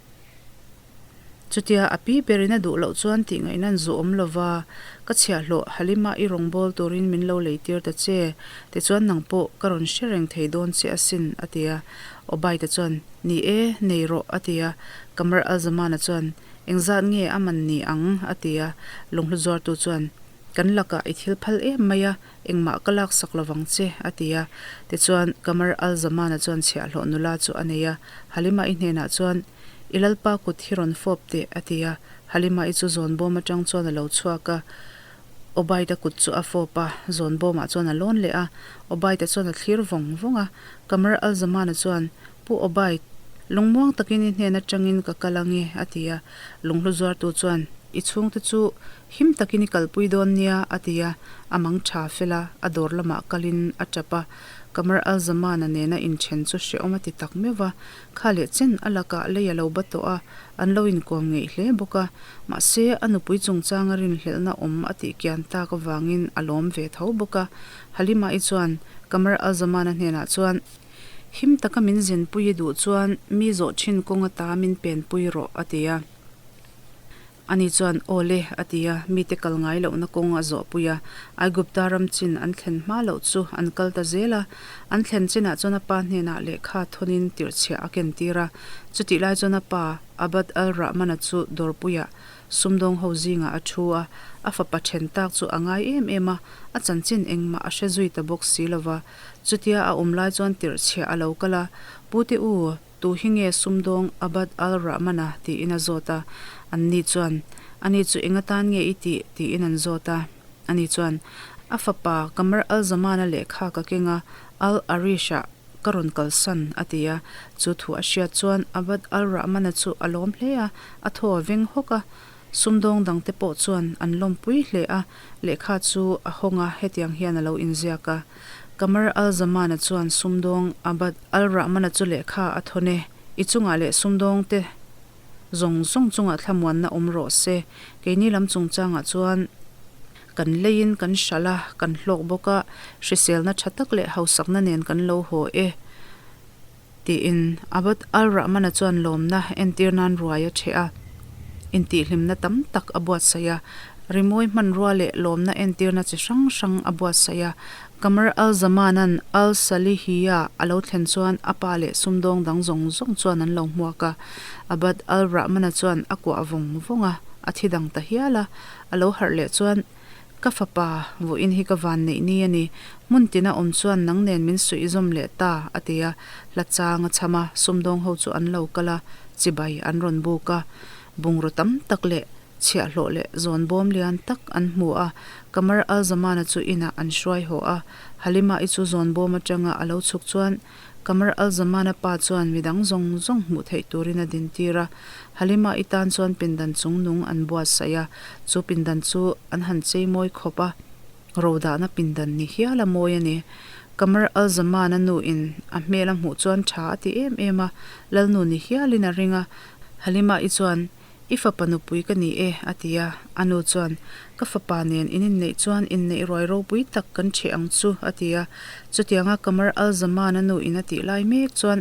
Chutia a pi berin a duh loh chuan tih ngaihna an zu awm lova, ka chhiahhlawh Halima i rawngbâwl turin min lo lei tir ta che, tichuan nang pawh ka rawn hre reng thei dawn che asin, a ti a. Obaida chuan, Ni e, nei rawh, a ti a. Qamar al-Zaman-a chuan, Engzat nge a man ni ang? a ti a. Lunghlu zuartu chuan, Kan lakah i thil phal em mai a, engmah ka laksak lovang che, a ti a. Tichuan, Qamar al-Zamana chuan chhiahhlawh nula chu a nei a. Halima-i hnenah chuan, I lalpa kut hi rawn fawp teh, a ti a. Halima-i chu zawn bawm atang chuan a lo chhuak a. Obaida kut chu a fawp a, zawn bawmah chuan a lawn leh a. Obaida chuan a thlir vawng vawng a. Qamar al-Zamana chuan, Pu Obaid, lungmuang takin i hnen atangin ka kal ang e, a ti a. Lunghlu zuartu chuan, I chhungte chu him takin i kalpui dawn nia, a ti a. A mang tha fel a, a dawr lamah kalin a tap a. Qamar al-Zaman-a nena inthen chu hrehawm a ti tak meuh va. Kha leh chen a lakah lei a lo ba tawh a, an lo inkawm ngeih hle bawk a. Mahse, a nupui chungchanga rinhlelhna awm a tih kian tak avangin a lawm ve tho bawk a. Halima-i chuan Qamar al-Zaman-a hnenah chuan, Him taka min zinpui i duh chuan mi zawh thin kawng ata min penpui rawh, a ti a. Ani chuan, Aw le, a ti a, mite kal ngai lohna kawng a zawhpui a. Aigupta ram chin an thlen hma loh chu an kal ta zel a. An thlen chinah chuan a pa hnenah lehkha thawnin tirhchhiah a kentir a. Chutih lai chuan a pa, Abd al-Rahman-a chu dawrpuiah sumdawng ho zingah a thu a. A fapa then tak chu a ngai em em a, a chanchin engmah a hre zui ta bawk si lova. Chutia a awm lai chuan tirhchhiah a lo kal a, Pute u, tu hi nge sumdawng Abd al-Rahman-a? tiin a zawt a. Anni chuan, Ani chu eng atan nge i tih? tiin an zawt a. Ani chuan, A fapa Qamar al-Zaman-a lehkha ka keng a, Al-Arish-ah ka rawn kalsan, a ti a. Chu thu a hriat chuan Abd al-Rahman-a chu a lawm hle a, a thaw a veng hawk a. Sumdawng dangte pawh chuan an lawmpui hle a, lehkha chu a hawng a, hetiang hian a lo inziak a. Qamar al-Zaman-a chuan sumdawng Abd al-Rahman-a chu lehkha a thawn e, I chungah leh sumdawngte zawng zawng chungah thlamuanna awm rawh se. Keini lam chungchangah chuan kan leiin kan hralh a, kan hlawk bawk a, hriselna tha tak leh hausakna nen kan lo haw e. Tiin Abd al-Rahman-a chuan lawmna entir nan ruai a ṭheh a, intihhlimna tam tak a buatsaih a, rimawi hmanrua leh lawmna entirna chi hrang hrang a buatsaih a. Qamar al-Zaman-a'n al-Salihiyya a lo thlen chuan a pa leh sumdawng dang zawng zawng chuan an lo hmuak a. Abd al-Rahman-a chuan a kuah vawng vawng a, a thi dang ta hial a. A lo harh leh chuan Ka fapa, vawiin hi ka van neih ni a ni. Hmun tina awm chuan nang nen min suih zawm leh ta, a ti a. Hla chang a chham a, sumdawng ho chu an lo kal a, chibai an rawn buk a. Bungraw tam tak leh chhiahhlawh leh zawn bawm lian tak an hmu a. Qamar al-Zamana chu inah an hruai haw a. Halima-i chu zawn bawm atanga a lo chhuk chuan Qamar al-Zamana pa chuan midang zawng zawng hmuh theih turin a dintir a. Halima-i tan chuan pindan chungnung an buatsaih a, chu pindan chu an han chei mawi khawp a, ro dahna pindan ni hial a mawi a ni. Qamar al-Zaman-a nuin a hmel a hmuh chuan tha a ti em em a, Lalnu ni hialin a ring a. Halima-i chuan, I fapa nupui ka ni e, a ti a. A nu chuan, Ka fapa nen in inneih chuan inneih ruai ropui tak kan ṭheh ang chu, a ti a. Chutianga Qamar al-Zaman-a nuin a tih lai mek chuan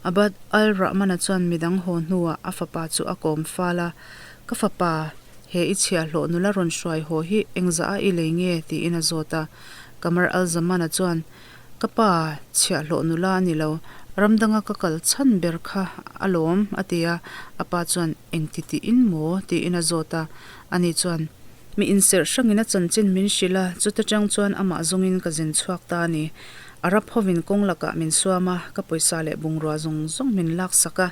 Abd al-Rahman-a chuan midang haw hnuah a fapa chu a kawm fal a, Ka fapa, he i chhiahhlawh nula rawn hruai haw hi engzah a i lei nge? tiin a zawt a. Qamar al-Zaman-a chuan, Ka pa, chhiahhlawh nula a ni lo, ram danga ka kal chhan ber kha alawm, a ti a. A pa chuan, Engti tiin maw? tiin a zawt a. Ani chuan, Mi inserh hrangin a chanchin min hrilh a, chuta tang chuan amah zawngin ka zin chhuak ta a ni. Arab hovin kawng lakah min suam a, ka pawisa leh bungrua zawng zawng min laksak a.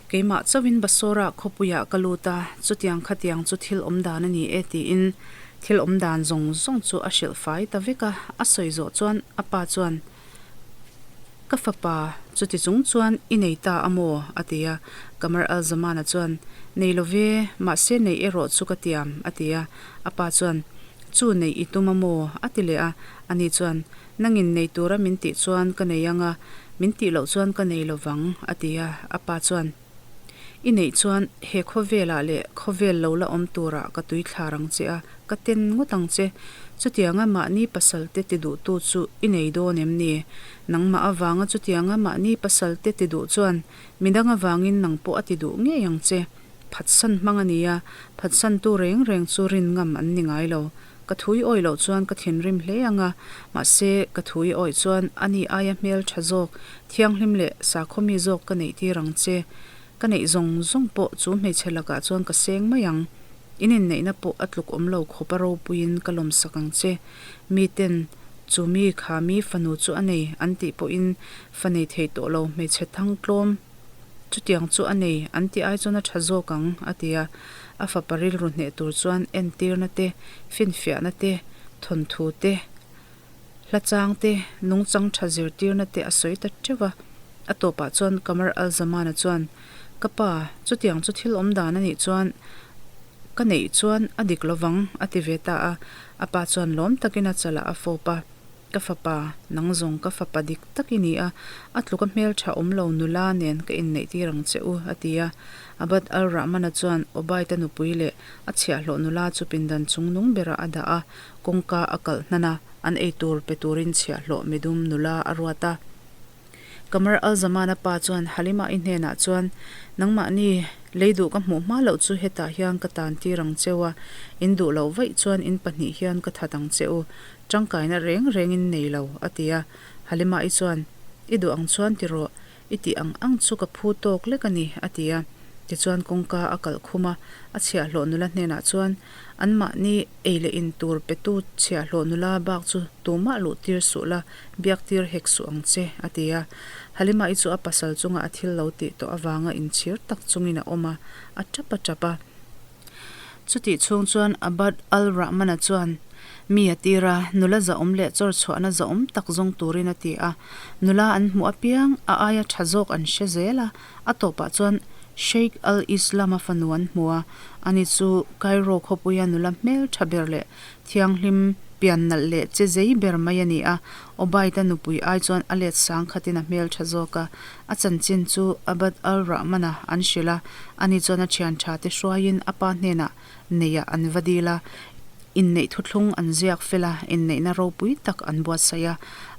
Keimah chauhin Basora khawpuiah ka lut a, chutiang khatiang chu thil awm dan a ni e tiin thil awm dan zawng zawng chu a hrilh fai ta vek a. A sawi zawh chuan a pa chuan, Ka fapa, chuti chung chuan i nei ta a maw? a ti a. Qamar al-Zamana chuan, Nei lo ve, mahse neih erawh chu ka tiam, a ti a. A pa chuan, Chu neih i tum a maw? a ti leh a. Ani chuan, Nangin nei tura min tih chuan ka nei ang a, min tih loh chuan ka nei lo vang, a ti a. A pa chuan, I neih chuan he khawvelah leh khawvel lo la awm turah ka tui thlar ang che a, ka ten ngawt ang che. Chutianga mahni pasalte ti duhtu chu i nei dawn em ni? Nangmah avanga chutianga mahni pasalte ti duh chuan midang avangin nang pawh a ti duh ngei ang che. Phatsan hmang a ni a, phatsantu reng reng chu rin ngam an ni ngai lo. Ka thu i awih loh chuan ka thinrim hle ang a, mahse ka thu i awih chuan ani aia hmel tha zawk, thianghlim leh sakhaw mi zawk ka neih tir ang che. Ka neih zawng zawng pawh chu hmeichhe lakah chuan ka seng mai ang. In inneihna pawh a tluk awm lo khawp a ropuiin ka lawmsak ang che. Miten chu mi kha mi fanu chu a nei an tih pawhin fa nei thei tawh lo hmeichhe thangtlawm Chutiang chu a nei, an ti ai chuan a tha zawk ang, a ti a. A fapa rilru hneh tur chuan entirna te, finfiahna te, thawnthu te, hla chang te, nungchang tha zirtirna te a sawi ta teuh a. A tawpah chuan Qamar al-Zamana chuan, Ka pa, chutiang chu thil awm dan a nih chuan ka neih chuan a dik lovang, a ti ve ta a. A pa chuan lawm takin a chalah a fawp a. Ka fapa, nang zawng ka fapa dik tak i ni a, a tluka hmeltha awm lo nula nen ka inneihtir ang che u, a ti a. Abad al-Rahman-a chuan Obaid-a nupui leh a chhiahhlawh nula chu pindan chungnung berah a dah a, kawngka a kalh hnan a, an eitur pe turin chhiahhlawh midum nula a ruat a. Qamar al-Zaman-a pa chuan Halima-i hnenah chuan, Nangmahni lei duh ka hmuh hma loh chu hetah hian ka tan tir ang cheu a, in duh loh vaih chuan in pahnih hian ka that ang che u, tangkaina reng rengin nei lo, a ti a. Halima-i chuan, I duh ang chuan ti rawh, I tih ang ang chu ka phu tawk lek a ni, a ti a. Tichuan kawngka a kalh khum a, a chhiahhlawh nula hnenah chuan, Anmahni ei leh in tur petu chhiahhlawh nula bak chu tumah luh tir suh la, biak tir hek suh ang che, a ti a. Halima-i chu a pasal chunga a thil lo tih tawh avanga inchhir tak chungin a awm a, a tap a tap a. Chutih chhung chuan Abad al-Rahman-a chuan mi a tir a, nula zahawm leh chawr chhuahna zahawm tak zawng turin a ti a. Nula an hmuh apiang a aia tha zawk an hre zel a, a tawpah chuan Sheikh al-Islam-a fanu an hmu a, ani chu Cairo khawpuia nula hmel tha ber leh thianghlim pian nalh leh che zei ber mai a ni a, Obaid-a nupui ai chuan a let sang khatin a hmel tha zawk a. A chanchin chu Abad al-Rahman-a an hrilh a, ani chuan a thian tha te hruaiin a pa hnenah neihah an va dil a, inneih thuthlung an ziak fel a, inneihna ropui tak an buatsaih a.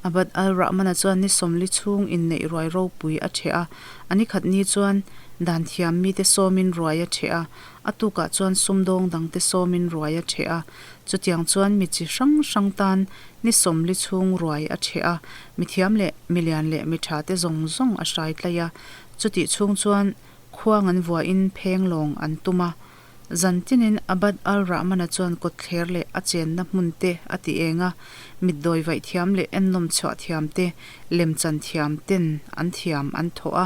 Abad al-Rahman-a chuan ni 40 chhung inneih ruai ropui a ṭheh a, a ni khat ni chuan dan thiam mite sawmin ruai a ṭheh a, a tukah chuan sumdawng dangte sawmin ruai a ṭheh a, chutiang chuan mi chi hrang hrang tan Ni 40 chhung ruai a chhe a, mithiam leh milian leh mitha te zawng zawng a hrai tlaih a. Chutih chhung chuan khuang an vuahin pheng lawng an tum a. Zan tinin Abad al-Rahman-a chuan kawtthler leh a chenna hmun te a ti eng a, mitdawi vaih thiam leh ennawm chhuah thiam te, lemchan thiam ten an thiam an thawh a.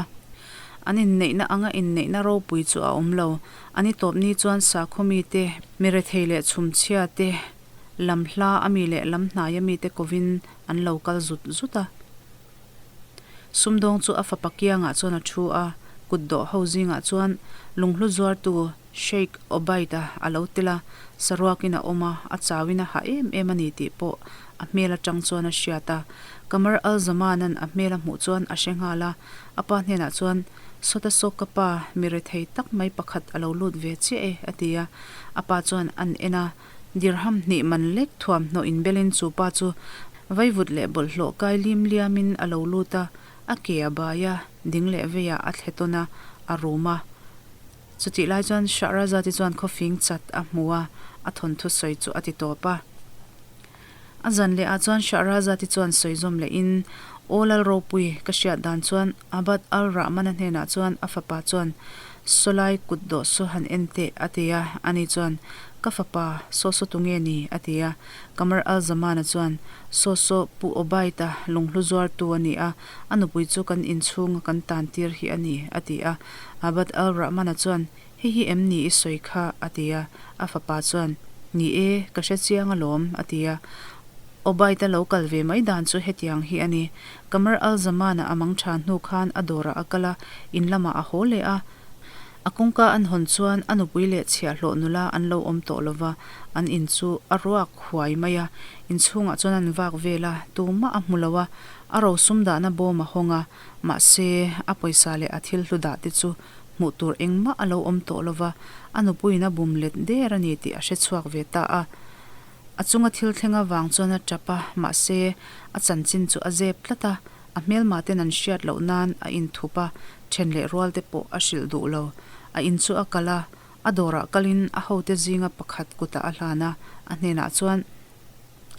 An inneihna anga inneihna ropui chu a awm lo. A ni tawp ni chuan sakhaw mite, mirethei leh chhumchhia te, Lam hla a mi leh lam hnai a mite kovin an lo kal zut zut a. Sumdawng chu a fapa kiangah chuan a thu a, kut dawh ho zingah chuan lunghlu zuartu Sheikh Obaid-a a lo tel a, saruakin a awm a, a chauin a hah em em a ni tih pawh a hmel atang chuan a hriat a. Qamar al-Zaman-a'n a hmel a hmuh chuan a hre nghal a, a pa hnenah chuan, Sawta sawk ka pa, mi rethei tak mai pakhat a lo lut ve chiah e, a ti a. A pa chuan an en a. Dirham hnih man lek thuamhnaw inbelin chu pa chu vaivut leh bawlhhlawh kai lim liamin a lo lut a, a ke a bai a, ding leh veiah a thle tawn a, a rum a. Chutih lai chuan Shahrazad-i chuan khawfing chat a hmu a, a thawnthu sawi chu a ti tawp a. A zan leh ah chuan Shahrazad-i chuan sawi zawm lehin, Aw Lalropui, ka hriat dan chuan Abad al-Rahman-a hnenah chuan a fapa chuan. Sawlai kut dawh saw han en teh, a ti a. Ani chuan, Ka fapa, saw saw tu nge ni? a ti a. Qamar al-Zaman-a chuan, Saw saw Pu Obaid-a lunghlu zuartu a ni a, a nupui chu kan inchhunga kan tan tir hi a ni, a ti a. Abd al-Rahman-a chuan, Hei hi em ni i sawi kha? a ti a. A fapa chuan, Ni e, ka hre chiang alawm, a ti a. Obaid-a lo kal ve mai dan chu hetiang hi a ni. Qamar al-Zaman-a a mang tha hnu khan a dawrah a kal a, in lamah a haw leh a. A kawngka an hawn chuan a nupui leh chhiahhlawh nula an lo awm tawh lova, an in chu a ruak huai mai a. Inchhungah chuan an vak vel a, tumah a hmu lo a, a rosum dahna bawm a hawng a, mahse a pawisa leh a thil hlu dah te chu hmuh tur engmah a lo awm tawh lova, a nupuiin a bum let der a ni tih a hre chhuak ve ta a. A chunga thil thleng avang chuan a tap a, mahse, a chanchin chu a zep tlat a, a hmelma ten an hriat loh nan a inthup a, then leh rual te pawh a hrilh duh lo. A in chu a kal a, a dawrah kalin a hote zinga pakhat kutah a hlan a, a hnenah chuan,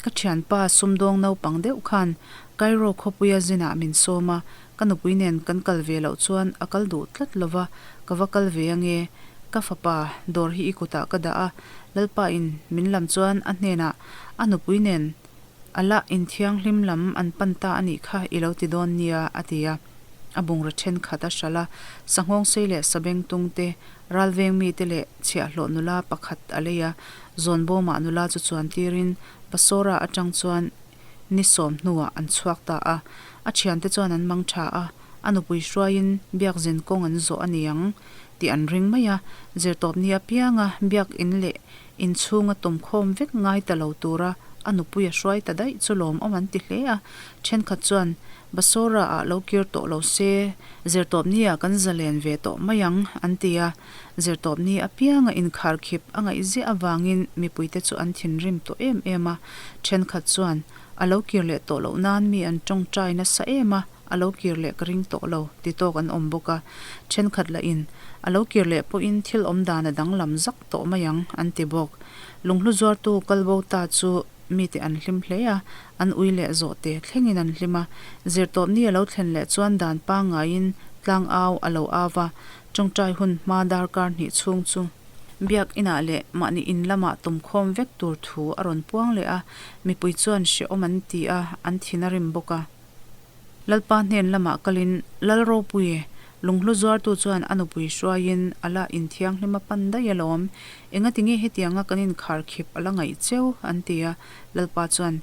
Ka thianpa sumdawng naupang deuh khan Cairo khawpuia zinah min sawm a, ka nupui nen kan kal ve loh chuan a kal duh tlat lo va, ka va kal ve ange. Ka fapa dawr hi i kutah ka dah a, Lalpa in min lam chuan a hnenah a nupui nen a la inthianghlim lam an pan ta a nih kha i lo ti dawn nia a ti a. A bungraw thenkhat a hralh a, sanghawngsei leh sabengtung te, ralveng mite leh chhiahhlawh nula pakhat a lei a, Zawnbawmah nula chu chuan tirin Basora atang chuan ni sawm hnuah an chhuak ta a. A thiante chuan an mang tha a, a nupui hruaiin biakzin kawng an zawh a ni ang tih an ring mai a. Zirtawpni apianga biak in leh inchhunga tumkhawm vek ngai ta lo tura a nupui a hruai ta daih chu lawmawm an ti hle a. Thenkhat chuan Basora ah lo kir tawh lo se, zirtawpni ah kan zalen ve tawh mai ang an ti a. Zirtawpni apianga inkharkhip a ngaih ziah avangin mipuite chu an thinrim tawh em em a, thenkhat chuan a lo kir leh tawh loh nan mi an tawngtai nasa em a, a lo kir leh ka ring tawh lo ti tawk an awm bawk a, thenkhat lahin a lo kir leh pawhin thil awm dan a danglam zak tawh mai ang an ti bawk. Lunghlu zuartu kalbo ta chu Mite an hlim hle a, an ui leh zawhte thlengin an hlim a. Zirtawpni a lo thlen leh chuan dan pangngaiin tlang au a lo au va, tawngtai hun hma darkar hnih chhung chu biak inah leh mahni in lamah tumkhawm vek tur thu a rawn puang leh a, mipui chuan hrehawm an ti a, an thin a rim bawk a. Lalpa hnen lamah kalin Lal Ropui, lunghlu zuartu chuan a nupui hruaiin a la inthianghlim a pan daih alawm. Engati nge hetianga kan inkharkhip a la ngaih cheu? an ti a. Lalpa chuan,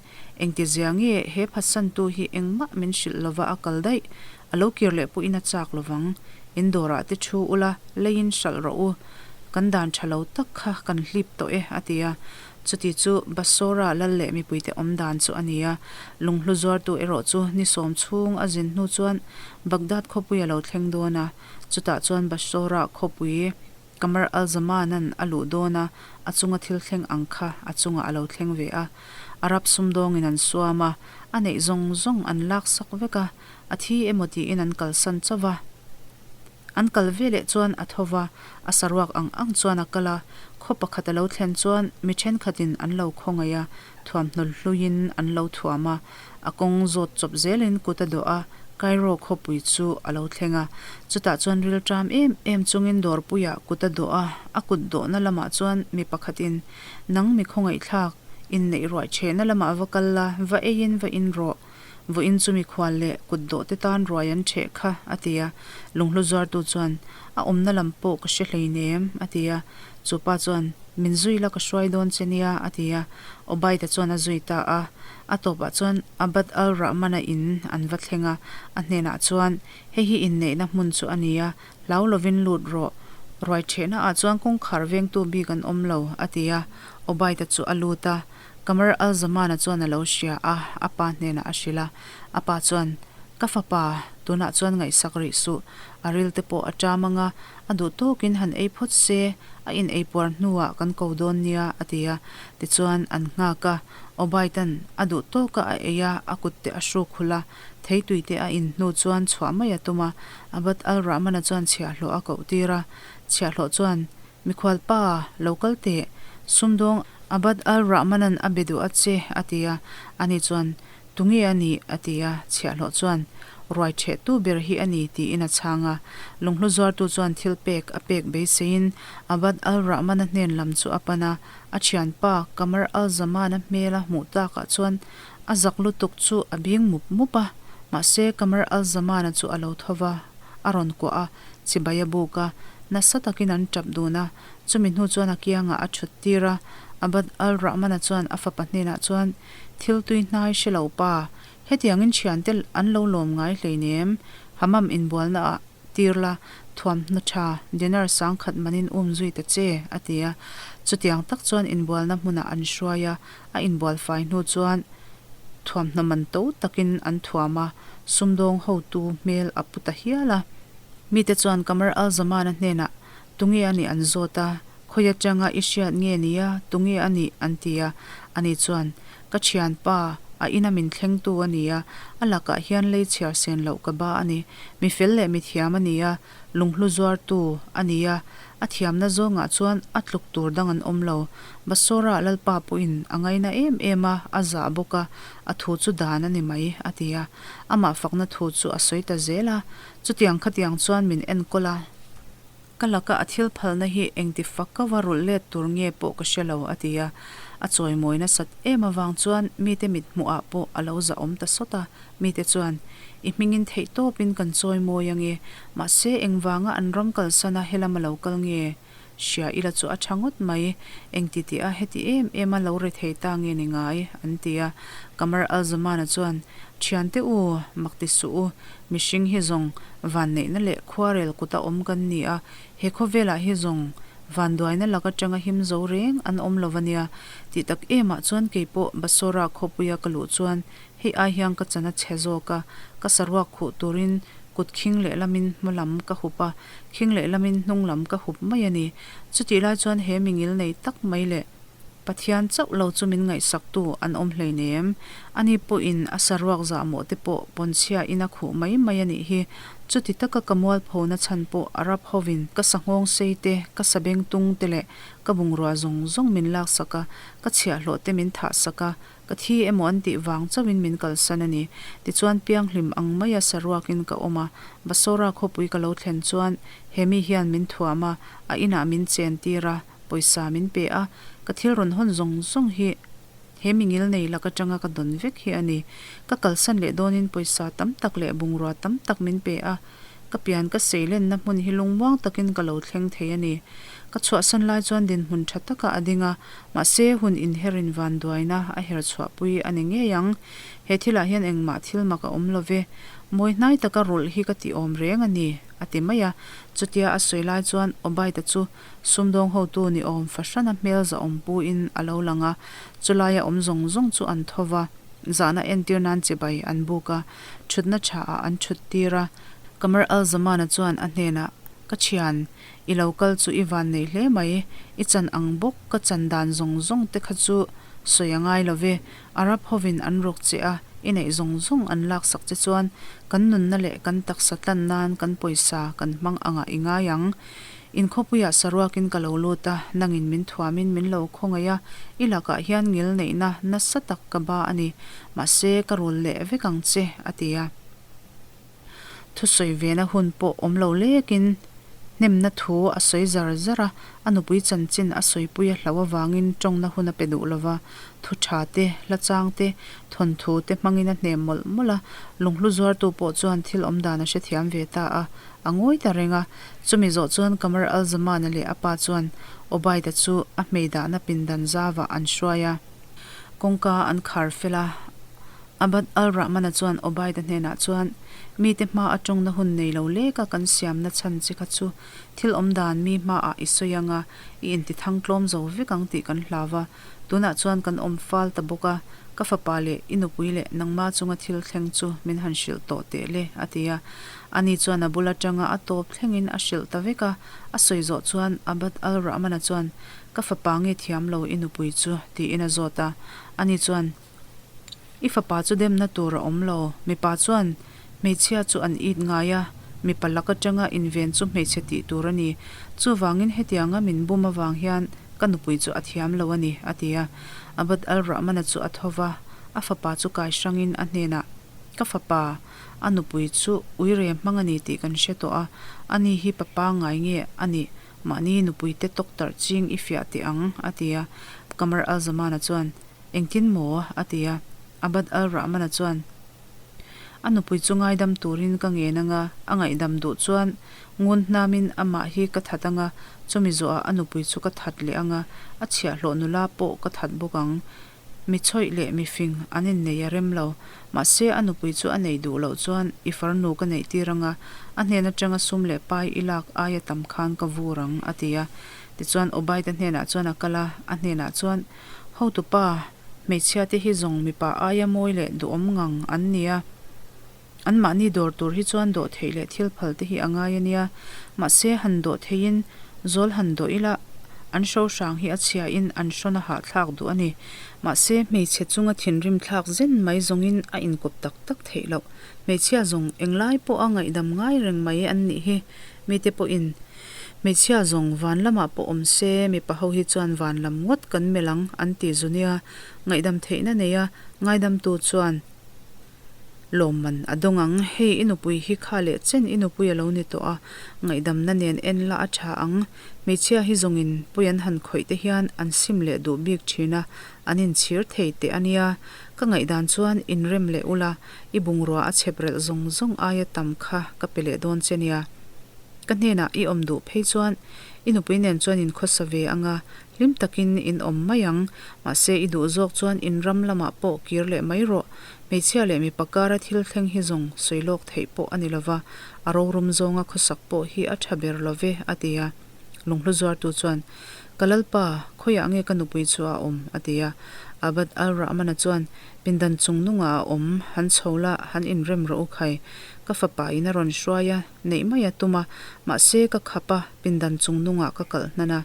Engti zia nge he phatsantu hi engmah min hrilh lova a kal daih? A lo kir leh pawhin a chak lovang. In dawrah te thu ula, leiin hralh rawh u. Kan dan tha lo tak kha kan hlip tawh e, a ti a. Chuti chu Basora lal leh mipuite awm dan chu a ni a, lunghlu zuartu erawh chu ni sawm chhung a zin hnu chuan Baghdad khawpui a lo thleng dawn a, chutah chuan Basora khawpui Qamar al-Zamanan a luh dawn a, a chunga thil thleng ang kha a chungah a lo thleng ve a. Arab sumdawngin an suam a, a neih zawng zawng an laksak vek a, a thi emaw tiin an kalsan chauh va. An kal ve leh chuan a tho va, a saruak ang ang chuan a kal a, khaw pakhat a lo thlen chuan mi thenkhatin an lo khawngaih a, thuamhnaw hluiin an lo thuam a, a kawng zawt chawp zelin kut a dawh a, Cairo khawpui chu a lo thleng a, chutah chuan rilṭam em em chungin dawrpuiah kut a dawh a, a kut dawhna lamah chuan mi pakhatin, Nang mi khawngaihthlak, inneih ruai ṭhehna lamah va kal la, va eiin va in rawh. Vawiin chu mikhual leh kut dawh te tan ruai an ṭheh kha, a ti a. Lunghlu zuartu chuan, A awmna lam pawh ka hre hleinem, a ti a. Chu pa chuan, Min zui la ka hruai dawn che nia, a ti a. Obaida chuan a zui ta a. A tawpah chuan Abd al-Rahman-a in an va thleng a. A hnenah chuan, Hei hi inneihna hmun chu a ni a, hlau lovin lut rawh. Ruai ṭhehna ah chuan kawngkhar vengtu bik an awm lo, a ti a. Obaida chu a lut a. Qamar al-Zaman-a chuan a lo hria a, a pa hnenah a hrilh a. A pa chuan, Ka fapa, tunah chuan ngaihsak rih suh. A ril te pawh a ṭam ang a, a duh tawkin han ei phawt se, a in ei puar hnuah kan ko dawn nia, a ti a. Tichuan, an nghak a. Obaitan a duh tawka a ei a, a kut te a hruk hulh a, theitui te a in hnu chuan chhuah mai a tum a. Abd al-Rahman-a chuan chhiahhlawh a koh tir a. Chhiahhlawh chuan, Mikhual pa, lo kal teh. Sumdawng Abd al-Rahman-a'n a be duh a che, a ti a. Ani chuan, Tunge a nih? a ti a. Chhiahhlawh chuan, Ruai ṭhehtu ber hi a ni, tiin a chhang a. Lunghlu zuartu chuan thil pek a pek beiseiin Abd al-Rahman-a hnen lam chu a pan a. A thianpa Qamar al-Zaman-a hmel a hmuh takah chuan a zak lutuk chu a bing mup mup a. Mahse, Qamar al-Zaman-a chu a lo tho va, a rawn kuah a, chibai a buk a. Nasa takin an tap dun a, chumi hnu chuan a kiangah a thut tir a. Abd al-Rahman-a chuan a fapa hnenah chuan, Thil tui hnai hre lo pa, Hetiangin thiante an lo lawm ngai hleinem, Hammam inbualna ah tir la, thuamhnaw tha, dinar sangkhat manin um zui ta che, a ti a. Chutiang tak chuan inbualna hmunah an hruai a, a inbual fai hnu chuan thuamhnaw man to takin an thuam a, sumdawng hotu hmel a pu ta hial a. Mite chuan Qamar al-Zaman-a hnenah tunge a nih an zawt a, Khawi atanga i hriat nge nia, tunge a nih? an ti a. Ani chuan, Ka thianpa, a ina min thlengtu a ni a, a lakah hian lei chhiar sen loh ka ba a ni. Mi fel leh mi thiam a ni a, lunghlu zuartu a ni a, a thiamna zawngah chuan a tluk tur dang an awm lo. Basora Lalpa pawhin a ngaina em em a, a zah bawk a, a thu chu dan a ni mai, a ti a. Amah fakna thu chu a sawi ta zel a, chutiang khatiang chuan min enkawl a. Ka laka a thil phalna hi engti fak ka va rulh let tur nge pawh ka hre lo, a ti a. A chawimawi nasat em avang chuan mite mit hmuhah pawh a lo zahawm ta sawt a. Mite chuan, I hmingin theih tawpin kan chawimawi ange, mahse engvanga an ram kalsana helam a lo kal nge? Hria ila chu a tha ngawt mai, engti tih a heti em em a lo re thei ta nge ni ngai? an ti a. Qamar al-Zamana chuan, Thiante u, mak ti suh u, Mihring hi zawng vanneihna leh khuarel kuta awm kan ni a, he khawvelah hi zawng vanduaina lak atanga him zo reng an awm lo ania. Tih tak emah chuan kei pawh Basora khawpuia ka luh chuan hei ai hian ka chan a chhe zawk a, ka saruak khuh turin kut khing lehlamin hma lam ka hup a, khing lehlamin hnung lam ka hup mai a ni. Chutih lai chuan he mingil nei tak mai leh Pathian chauh lo chu min ngaihsaktu an awm hleinem. Ani pawhin a saruak zahmawh te pawh pawnchhia in a khuh mai mai a nih hi. Chuti taka ka mualphona chhan pawh Arab hovin ka sanghawng sei te, ka sabeng tung te leh ka bungrua zawng zawng min laksak a, ka chhiahhlawh te min thahsak a, ka thi emaw an tih vang chauhin min kalsan a ni. Tichuan pianghlim ang maia saruakin ka awm a, Basora khawpui ka lo thlen chuan he mi hian min thuam a, a inah min chentir a, Pawisa min pe a, ka thil rawn hawn zawng zawng hi he mi ngil nei lak atanga ka dawn vek hi a ni. Ka kalsan leh dawnin pawisa tam tak leh bungrua tam tak min pe a, ka pian ka seilenna hmun hi lungmuang takin ka lo thleng thei a ni. Ka chhuahsan lai chuan dinhmun tha takah a ding a, mahse hun inherin vanduaina a her chhuahpui a ni ngei ang. He thilah hian engmah thil mak a awm lo ve. Mawi hnai taka rulh hi ka tih awm reng a ni, a ti mai a. Chutia a sawi lai chuan Obaida chu Sumdawng hotu ni awm fahrana hmel zahawm puin a lo lang a, chulaia awm zawng zawng chu an tho va, zahna entir nan chibai an buk a, thutna tha ah an thut tir a. Qamar al-Zaman-a chuan a hnenah, Ka thian, i lo kal chu i van nei hle mai, i chan ang bawk ka chan dan zawng zawng te kha chu sawi a ngai lo ve, Arab hovin an rawk che a, i neih zawng zawng an laksak che chuan kan nunna leh kan taksa tlan nan kan pawisa kan hmang angah i ngai ang. In khawpuiah saruakin ka lo lut a, nangin min thuamin min lo khawngaih a, i lakah hian ngil neihna nasa tak ka ba a ni, mahse ka rul leh vek ang che, a ti a. Thusawi vena hun pawh awm lo lekin hnemna thu a sawi zar zar a, a nupui chanchin a sawipui a hlauh avangin tawngna hun a pe duh lo va, thu tha te, hla chang te, thawnthu te hmangin a hnem mawlh mawlh a, lunghlu zuartu pawh chuan thil awmdan a hrethiam ve ta a. A ngawi ta reng a, chumi zawh chuan Qamar al-Zaman-a leh a pa chuan Obaida chu a hmei dahna pindan zavah an hruai a, kawngka an khar fel a. Abd al-Rahman-a chuan Obaida hnenah chuan, Mite hma a tawngna hun nei lo leka kan siamna chhan che kha chu thil awmdan mi hmaah i sawi ang a, i intithang tlawm zo vek ang tih kan hlau va, tunah chuan kan awm fal ta bawk a, ka fapa leh i nupui leh nangma chunga thil thleng chu min han hrilh tawh teh le, a ti a. Ani chuan a bul atanga a tawp thlengin a hrilh ta vek a, a sawi zawh chuan Abd al-Rahman-a chuan, Ka fapa nge thiam lo i nupui chu? tiin a zawt a. Ani chuan, I fapa chu demna tur a awm lo. Mipa chuan hmeichhia chu an it ngai a, mipa lak atanga inven chu hmeichhe tih tur a ni. Chuvangin hetianga min bum avang hian ka nupui chu a thiam lo a ni, a ti a. Abd al-Rahman-a chu a tho va, a fapa chu kai hrangin a hnenah. Ka fapa, a nupui chu uire hmang a ni tih kan hre tawh a, ani hi pa pangngai nge a nih? Mahni nupuite tawk tarh ching i fiah teh ang, a ti a. Qamar al-Zamana chuan, Engtin maw? a ti a. Abd al-Rahmana chuan, A nupui chu ngaidam turin ka ngen anga, a ngaihdam duh chuan ngun hnamin amah hi ka that anga, chumi zawhah a nupui chu ka that leh anga, a chhiahhlawh nula pawh ka that bawk ang. Mi chawih leh mi fing an innei a rem lo. Mahse, a nupui chu a neih duh loh chuan i farnu ka neih tir anga, a hnen atanga sum leh pai i lak aia tam khan ka vur ang, a ti a. Tichuan, Obaida hnenah chuan a kal a, a hnenah chuan, Hotupa, hmeichhia te hi zawng mipa aia mawi leh duhawm ngang an ni a. Anmahni dawr tur hi chuan dawh theih leh thil phal te hi a ngai a nia. Mahse, han dawh theiin zawl han dawh ila an hro hrang hi a chhiain an hrawn a hahthlak duh a ni. Mahse, hmeichhe chunga thinrim thlak zen mai zawngin a inkawp tak tak theih loh. Hmeichhia zawng englai pawha ngaihdam ngai reng mai an nih hi. Mite pawhin hmeichhia zawng van lamah pawh awm se mipa ho hi chuan van lam ngawt kan melh ang an ti zu nia. Ngaihdam theihna neia ngaidamtu chuan Lawmman a dawng ang, hei i nupui hi kha leh chen i nupui a lo ni tawh a, ngaihdamna nen en la a tha ang. Hmeichhia hi zawngin pui an han khawih te hian an sim leh duh bik thin a, an inchhir thei teh a nia. Ka ngaihdan chuan inrem leh ula, i bungrua a chhep relh zawng zawng aia tam kha ka pe leh dawn che nia. Ka hnenah i awm duh phei chuan i nupui nen chuan inkhawsa ve anga, Hlim takin in awm mai ang. Mahse, i duh zawk chuan in ram lamah pawh kir leh mai rawh. Hmeichhia leh mipa kara thil thleng hi zawng sawi lawk theih pawh a ni lova, a rorum zawnga khawsak pawh hi a tha ber lo ve, a ti a. Lunghlu zuartu chuan, Ka lalpa, khawiah nge ka nupui chu a awm? a ti a. Abd al-Rahman-a chuan, Pindan chung nungah a awm, han chho la, han inrem rawh u khai. Ka fapa in a rawn hruai a, neih mai a tum a, mahse ka khap a, pindan chung nungah ka kalh hnan a.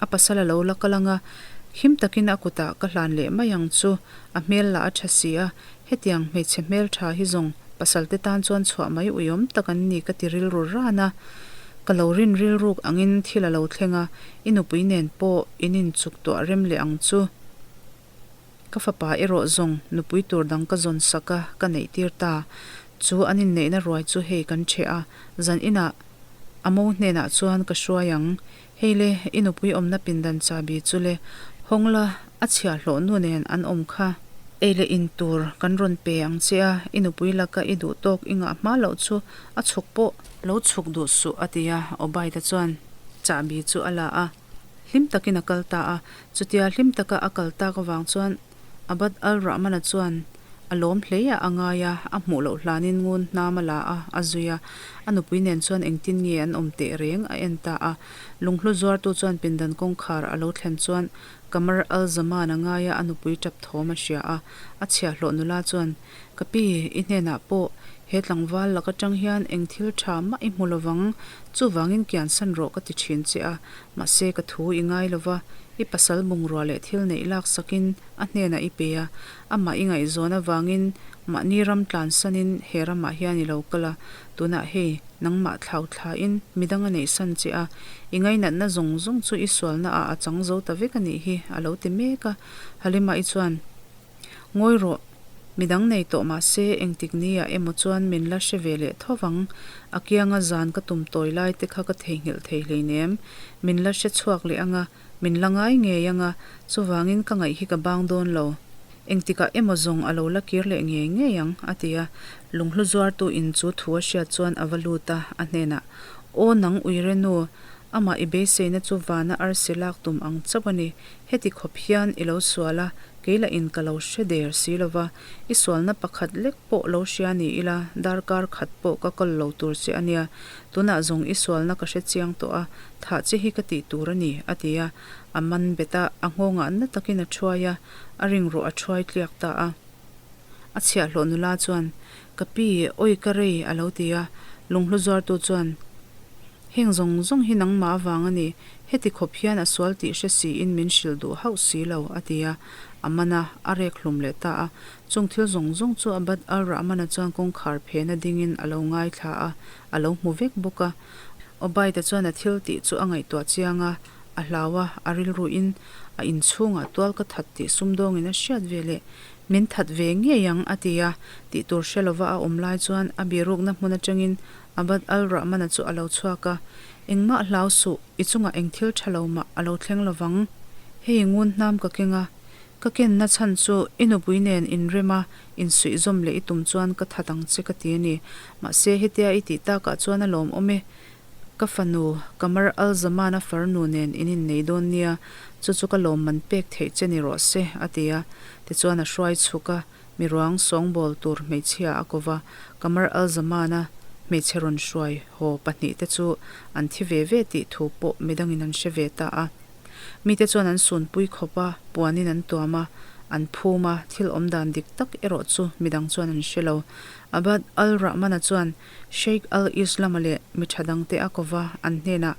A pasal a lo la kal ang a, him takin a kutah ka hlan leh mai ang chu, a hmel lah a tha si a, hetiang hmeichhe hmel tha hi zawng pasal te tan chuan chhuah mai uiawm tak an ni ka ti rilru ran a, ka lo rin rilruk angin thil a lo thleng a, i nupui nen pawh in inchuk tuah rem leh ang chu. Ka fapa erawh zawng nupui tur dang ka zawn sak a, ka neih tir ta. Chu an inneihna ruai chu hei kan ṭheh a, zan inah a mo hnenah chuan ka hruai ang. Hei le, i nupui awmna pindan chahbi chu le, hawng la, a chhiahhlawh nu nen an awm kha. Ei leh in tur kan rawn pe ang che a, i nupui laka i duh tawk i ngah hma loh chu a chhuk pawh. Lo chhuk duh suh, a ti a, Obaida chuan chahbi chu a la a. Hlim takin a kal ta a, chutia hlim taka a kal tak avang chuan Abd al-Rahman-a chuan a lawm hle a, a ngai a, a hmuh loh hlanin ngun hnam a la a, a zui a. A nupui nen chuan engtin nge an awm teh reng a en ta a. Lunghlu zuartu chuan pindan kawngkhar a lo thlen chuan Qamar al-Zaman-a ngaia a nupui tap thawm a hria a, a chhiahhlawh nula chuan, Ka pi, i hnenah pawh he tlangval lak atang hian eng thil tha mah i hmu lovang, chuvangin kiansan rawh ka ti thin che a, mahse ka thu i ngai lova, i pasal bungrua leh thil neih lak sakin a hnenah i pe a, amah i ngaihzawn avangin mahni ram tlansanin he ramah hian i lo kal a, tunah hei nangmah thlau thlain midang a neihsan che a, i ngainatna zawng zawng chu i sualna ah a chang zo ta vek a nih hi, a lo ti mek a, Halima-i chuan. Ngawi rawh, midang nei tawh mah se engtik ni ah emaw chuan min la hre ve leh tho vang, a kianga zan ka tum tawi lai te kha ka theihnghilh thei hleinem, min la hre chhuak leh anga, min la ngai ngei anga, chuvangin ka ngaih hi ka bang dawn lo. Engtikah emaw zawng a lo la kir leh ngei ngei ang, a ti a. Lunghlu zuartu in chu thu a hriat chuan a va lut a, a hnenah, Aw nang uire nu, amah i beiseina chu vana arsi lak tum ang chauh a ni, heti khawp hian i lo sual a, Kei lah in ka lo hre der si lo va, i sualna pakhat lek pawh lo hria ni ila, darkar khat pawh ka kal lo tur che a nia. Tunah zawng i sualna ka hre chiang tawh a, thah che hi ka tih tur a ni, a ti a. A man bet a, a nghawngah na takin a thuai a, a ringruah a thuai tliak ta a. A chhiahhlawh nula chuan, Ka pi, awi ka rei, a lo ti a. Lunghlu zuartu chuan, Heng zawng zawng hi nangmah avang a ni, heti khawp hian a sual tih hre siin min hrilh duh hauh si lo, a ti a. A man a, a rek hlum leh ta a. Chung thil zawng zawng chu Abd al-Rahman-a chuan kawngkhar phena dingin a lo ngaithla a, a lo hmu vek bawk a. Obaida chuan a thil tih chu a ngaihtuah chiang a, a hlau a, a rilruin a inchhungah tual ka that tih sumdawngin a hriat ve leh. Min that ve ngei ang, a ti a. Tih tur hre lova a awm lai chuan a birukna hmun atangin Abd al-Rahman-a chu a lo chhuak a, Engmah hlau suh, i chungah eng thil tha lo mah a lo thleng lovang. Hei ngun hnam ka keng a, ka kenna chhan chu i nupui nen inrem a, insuihzawm leh i tum chuan ka that ang che ka ti a ni. Mahse hetia i tih takah chuan a lawmawm e. Ka fanu, Qamar al-Zaman-a farnu nen in innei dawn nia, chu chu ka lawmman pek theih che ni rawh se, a ti a. Tichuan a hruai chhuk a, miruang sawngbawl tur hmeichhia a ko va, Qamar al-Zaman-a hmeichhe rawn hruai haw pahnihte chu an thi ve ve tih thu pawh midangin an hre ve ta a. Mite chuan an sunpui khawp a, puanin an tuam a, an phum a, thil awmdan dik tak erawh chu midang chuan an hre lo. Abd al-Rahman-a chuan Sheikh al-Islam-a leh mi tha dangte a ko va, an hnenah,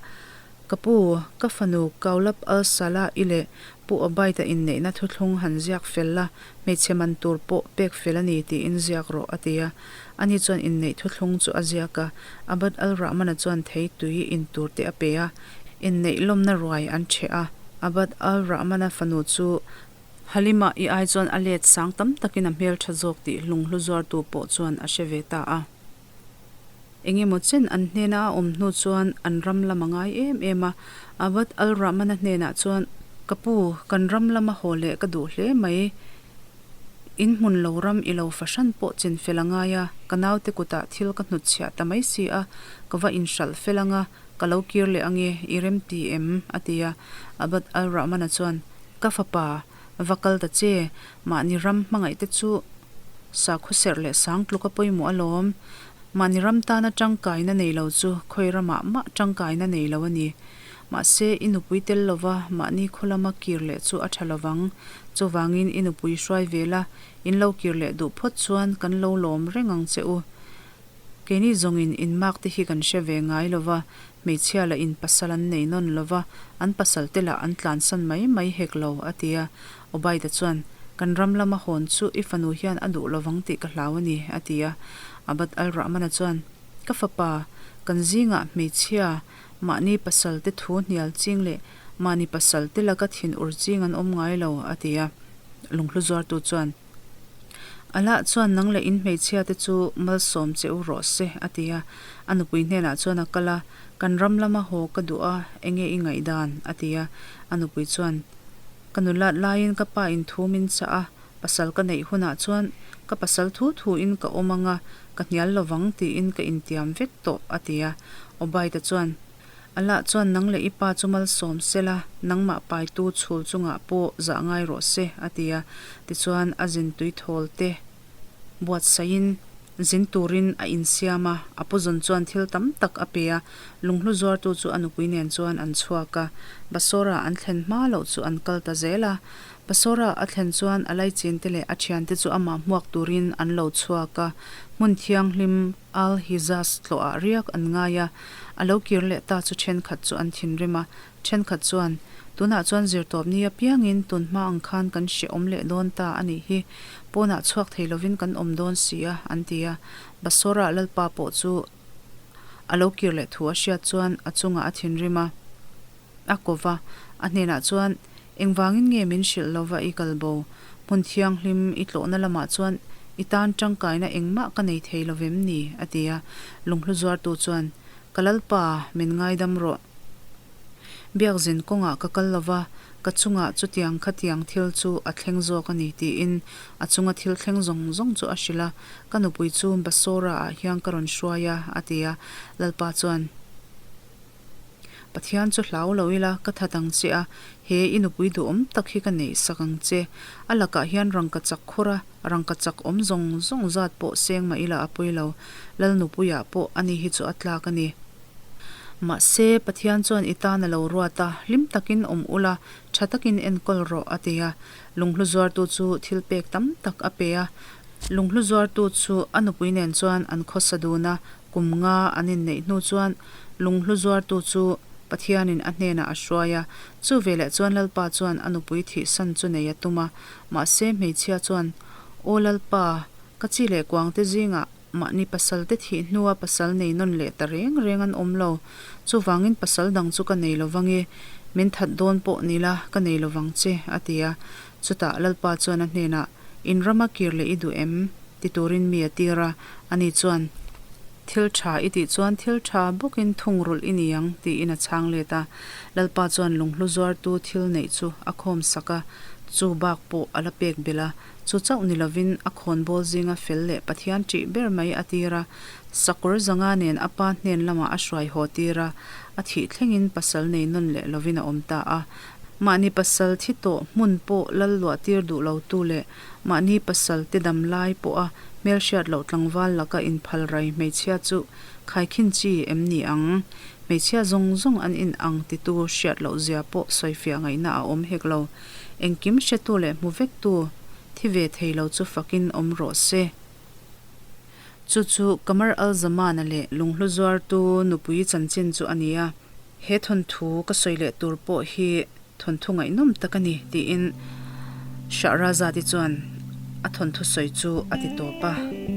Ka pu, ka fanu Kaulab al-Salah-i leh Pu Obaid-a inneihna thuthlung han ziak fel la, hmeichhe man tur pawh pek fel a ni tiin ziak rawh, a ti a. Ani chuan inneih thuthlung chu a ziak a, Abd al-Rahman-a chuan thei tui in tur te a pe a, inneih lawmna ruai an ṭheh a. Abd al-Rahman-a fanu chu Halima i ai chuan a let sang tam takin a hmeltha zawk tih lunghlu zuartu pawh chuan a hre ve ta a. Engemaw chen an hnena a awm hnu chuan an ram lam a ngai em em a. Abd al-Rahman-a hnenah chuan, Ka pu, kan ram lama haw leh ka duh hle mai. In hmun lo ram i lo fahran pawh chin fel a ngai a, ka naute kutah thil ka hnutchhiah ta mai si a, ka va inhralh fel ang a, ka lo kir leh ange, i rem ti em? a ti a. Abd al-Rahman-a chuan, Ka fapa, va kal ta che, mahni ram hmangaih te chu sakhaw serh leh sang tluk a pawimawh alawm. Mahni ram tana tangkaina nei lo chu khawi ramah mah tangkaina nei lo a ni. Mahse, i nupui tel lova mahni khaw lama kir leh chu a tha lovang. Chuvangin i nupui hruai ve la, in lo kir leh duh phawt chuan kan lo lawm reng ang che u. Keini zawngin inmak te hi kan hre ve ngai lo va, hmeichhia lah in pasal an nei nawn lo va, an pasal te lah an tlansan mai mai hek lo, a ti a. Obaida chuan, Kan ram lama hawn chu i fanu hian a duh lovang tih ka hlau a ni, a ti a. Abd al-Rahman-a chuan, Ka fapa, kan zingah hmeichhia, mahni pasal te thu hnial ching leh mahni pasal te laka thinur ching an awm ngai lo, a ti a. Lunghlu zuartu chuan, Allah chuan nang leh in hmeichhia te chu malsawm che u rawh se, a ti a. A nupui hnenah chuan a kal a, Kan ram lama haw ka duh a, enge i ngaihdan? a ti a. A nupui chuan, Ka nulat laiin ka pa in thu min chah a, pasal ka neih hunah chuan ka pasal thu thuin ka awm ang a, ka hnial lovang tiin ka intiam vek tawh, a ti a. Obaida chuan, Allah chuan nang leh i pa chu malsawm se la, nangmah paitu chhul chungah pawh zah ngai rawh se, a ti a. Tichuan, a zin tui thawl te buatsaihin zin turin a insiam a, a puzawn chuan thil tam tak a pe a, lunghlu zuartu chu a nupui nen chuan an chhuak a. Basora an thlen hma loh chu an kal ta zel a. Basora a thlen chuan a laichin te leh a thiante chu amah hmuak turin an lo chhuak a, hmun thianghlim, Al-Hijaz tlawhah riak an ngai a, a lo kir leh ta chu thenkhat chu an thinrim a, thenkhat chuan, Tunah chuan zirtawp ni apiangin tun hma ang khan kan hrehawm leh dawn ta a nih hi, pawnah chhuak thei lovin kan awm dawn si a, an ti a. Basora lalpa pawh chu a lo kir leh thu a hriat chuan a chungah a thinrim a. A ko va, a hnenah chuan, Engvangin nge min hrilh lova i kal bo? Hmun thianghlim i tlawhna lamah chuan i tan tangkaina engmah ka nei thei lovem ni? a ti a. Lunghlu zuartu chuan, Ka Lalpa, min ngaidam rawh. Biakzin kawngah ka kal lova, ka chungah chutiang khatiang thil chu a thleng zawk a ni, tiin a chunga thil thleng zawng zawng chu a hrilh a. Ka nupui chu Basora-ah hian ka rawn hruai a, a ti a. Lalpa chuan. Pathian chu hlau lo ila, ka that ang che a, he i nupui duhawm tak hi ka neih sak ang che. A lakah hian rangka chak khur a, rangka chak awm zawng zawng zat pawh seng mah ila a pawi lo. Lal nupuiah pawh ani hi chu a tlak a ni. Mahse, Pathian chuan i tan a lo ruat a, hlim takin awm ula, tha takin enkawl rawh, a ti a. Lunghlu zuartu chu thil pek tam tak a pe a. Lunghlu zuartu chu a nupui nen chuan an khawsa dun a, Kum nga an inneih hnu chuan lunghlu zuartu chu Pathianin a hnenah a hruai a, chu veleh chuan Lalpa chuan a nupui thihsan chu nei a tum a. Mahse hmeichhia chuan, Aw Lalpa, ka chi leh kuangte zingah mahni pasalte thih hnua pasal nei nawn leh ta reng reng an awm lo. Chuvangin pasal dang chu ka nei lovang i, min that dawn pawh ni la, ka nei lovang che, a ti a. Chutah Lalpa chuan a hnenah. In rama kir leh i duh em? ti turin mi a tir a, ani chuan, Thil tha i tih chuan thil tha bawkin thungrulh i ni ang, tiin a chhang let a. Lalpa chuan lunghlu zuartu thil neih chu a khawm sak a, chu bak pawh a la pek belh a. Chu chauh ni lovin a khawnbawl zinga fel leh Pathian ṭih ber mai a tir a, sakawr zanga nen a pa hnen lamah a hruai haw tir a, a thih thlengin pasal nei nawn leh lovin a awm ta a. Mahni pasal thi tawh hmun pawh lal luah tir duh lotu leh mahni pasal te dam lai pawha hmelhriat loh tlangval laka inphal rai hmeichhia chu khaikhin chi em ni ang? Hmeichhia zawng zawng an in ang titu hriat loh zia pawh sawifiah ngaihna a awm hek lo. Engkim hretu leh hmu vektu thi ve thei lo chu fakin awm rawh se. Chu chu Qamar al-Zamana leh lunghlu zuartu nupui chanchin chu a ni a. He thawnthu ka sawi leh tur pawh hi thawnthu ngaihnawm tak a ni, tiin Shahrazad-i chuan a thawnthu sawi chu a ti tawp a.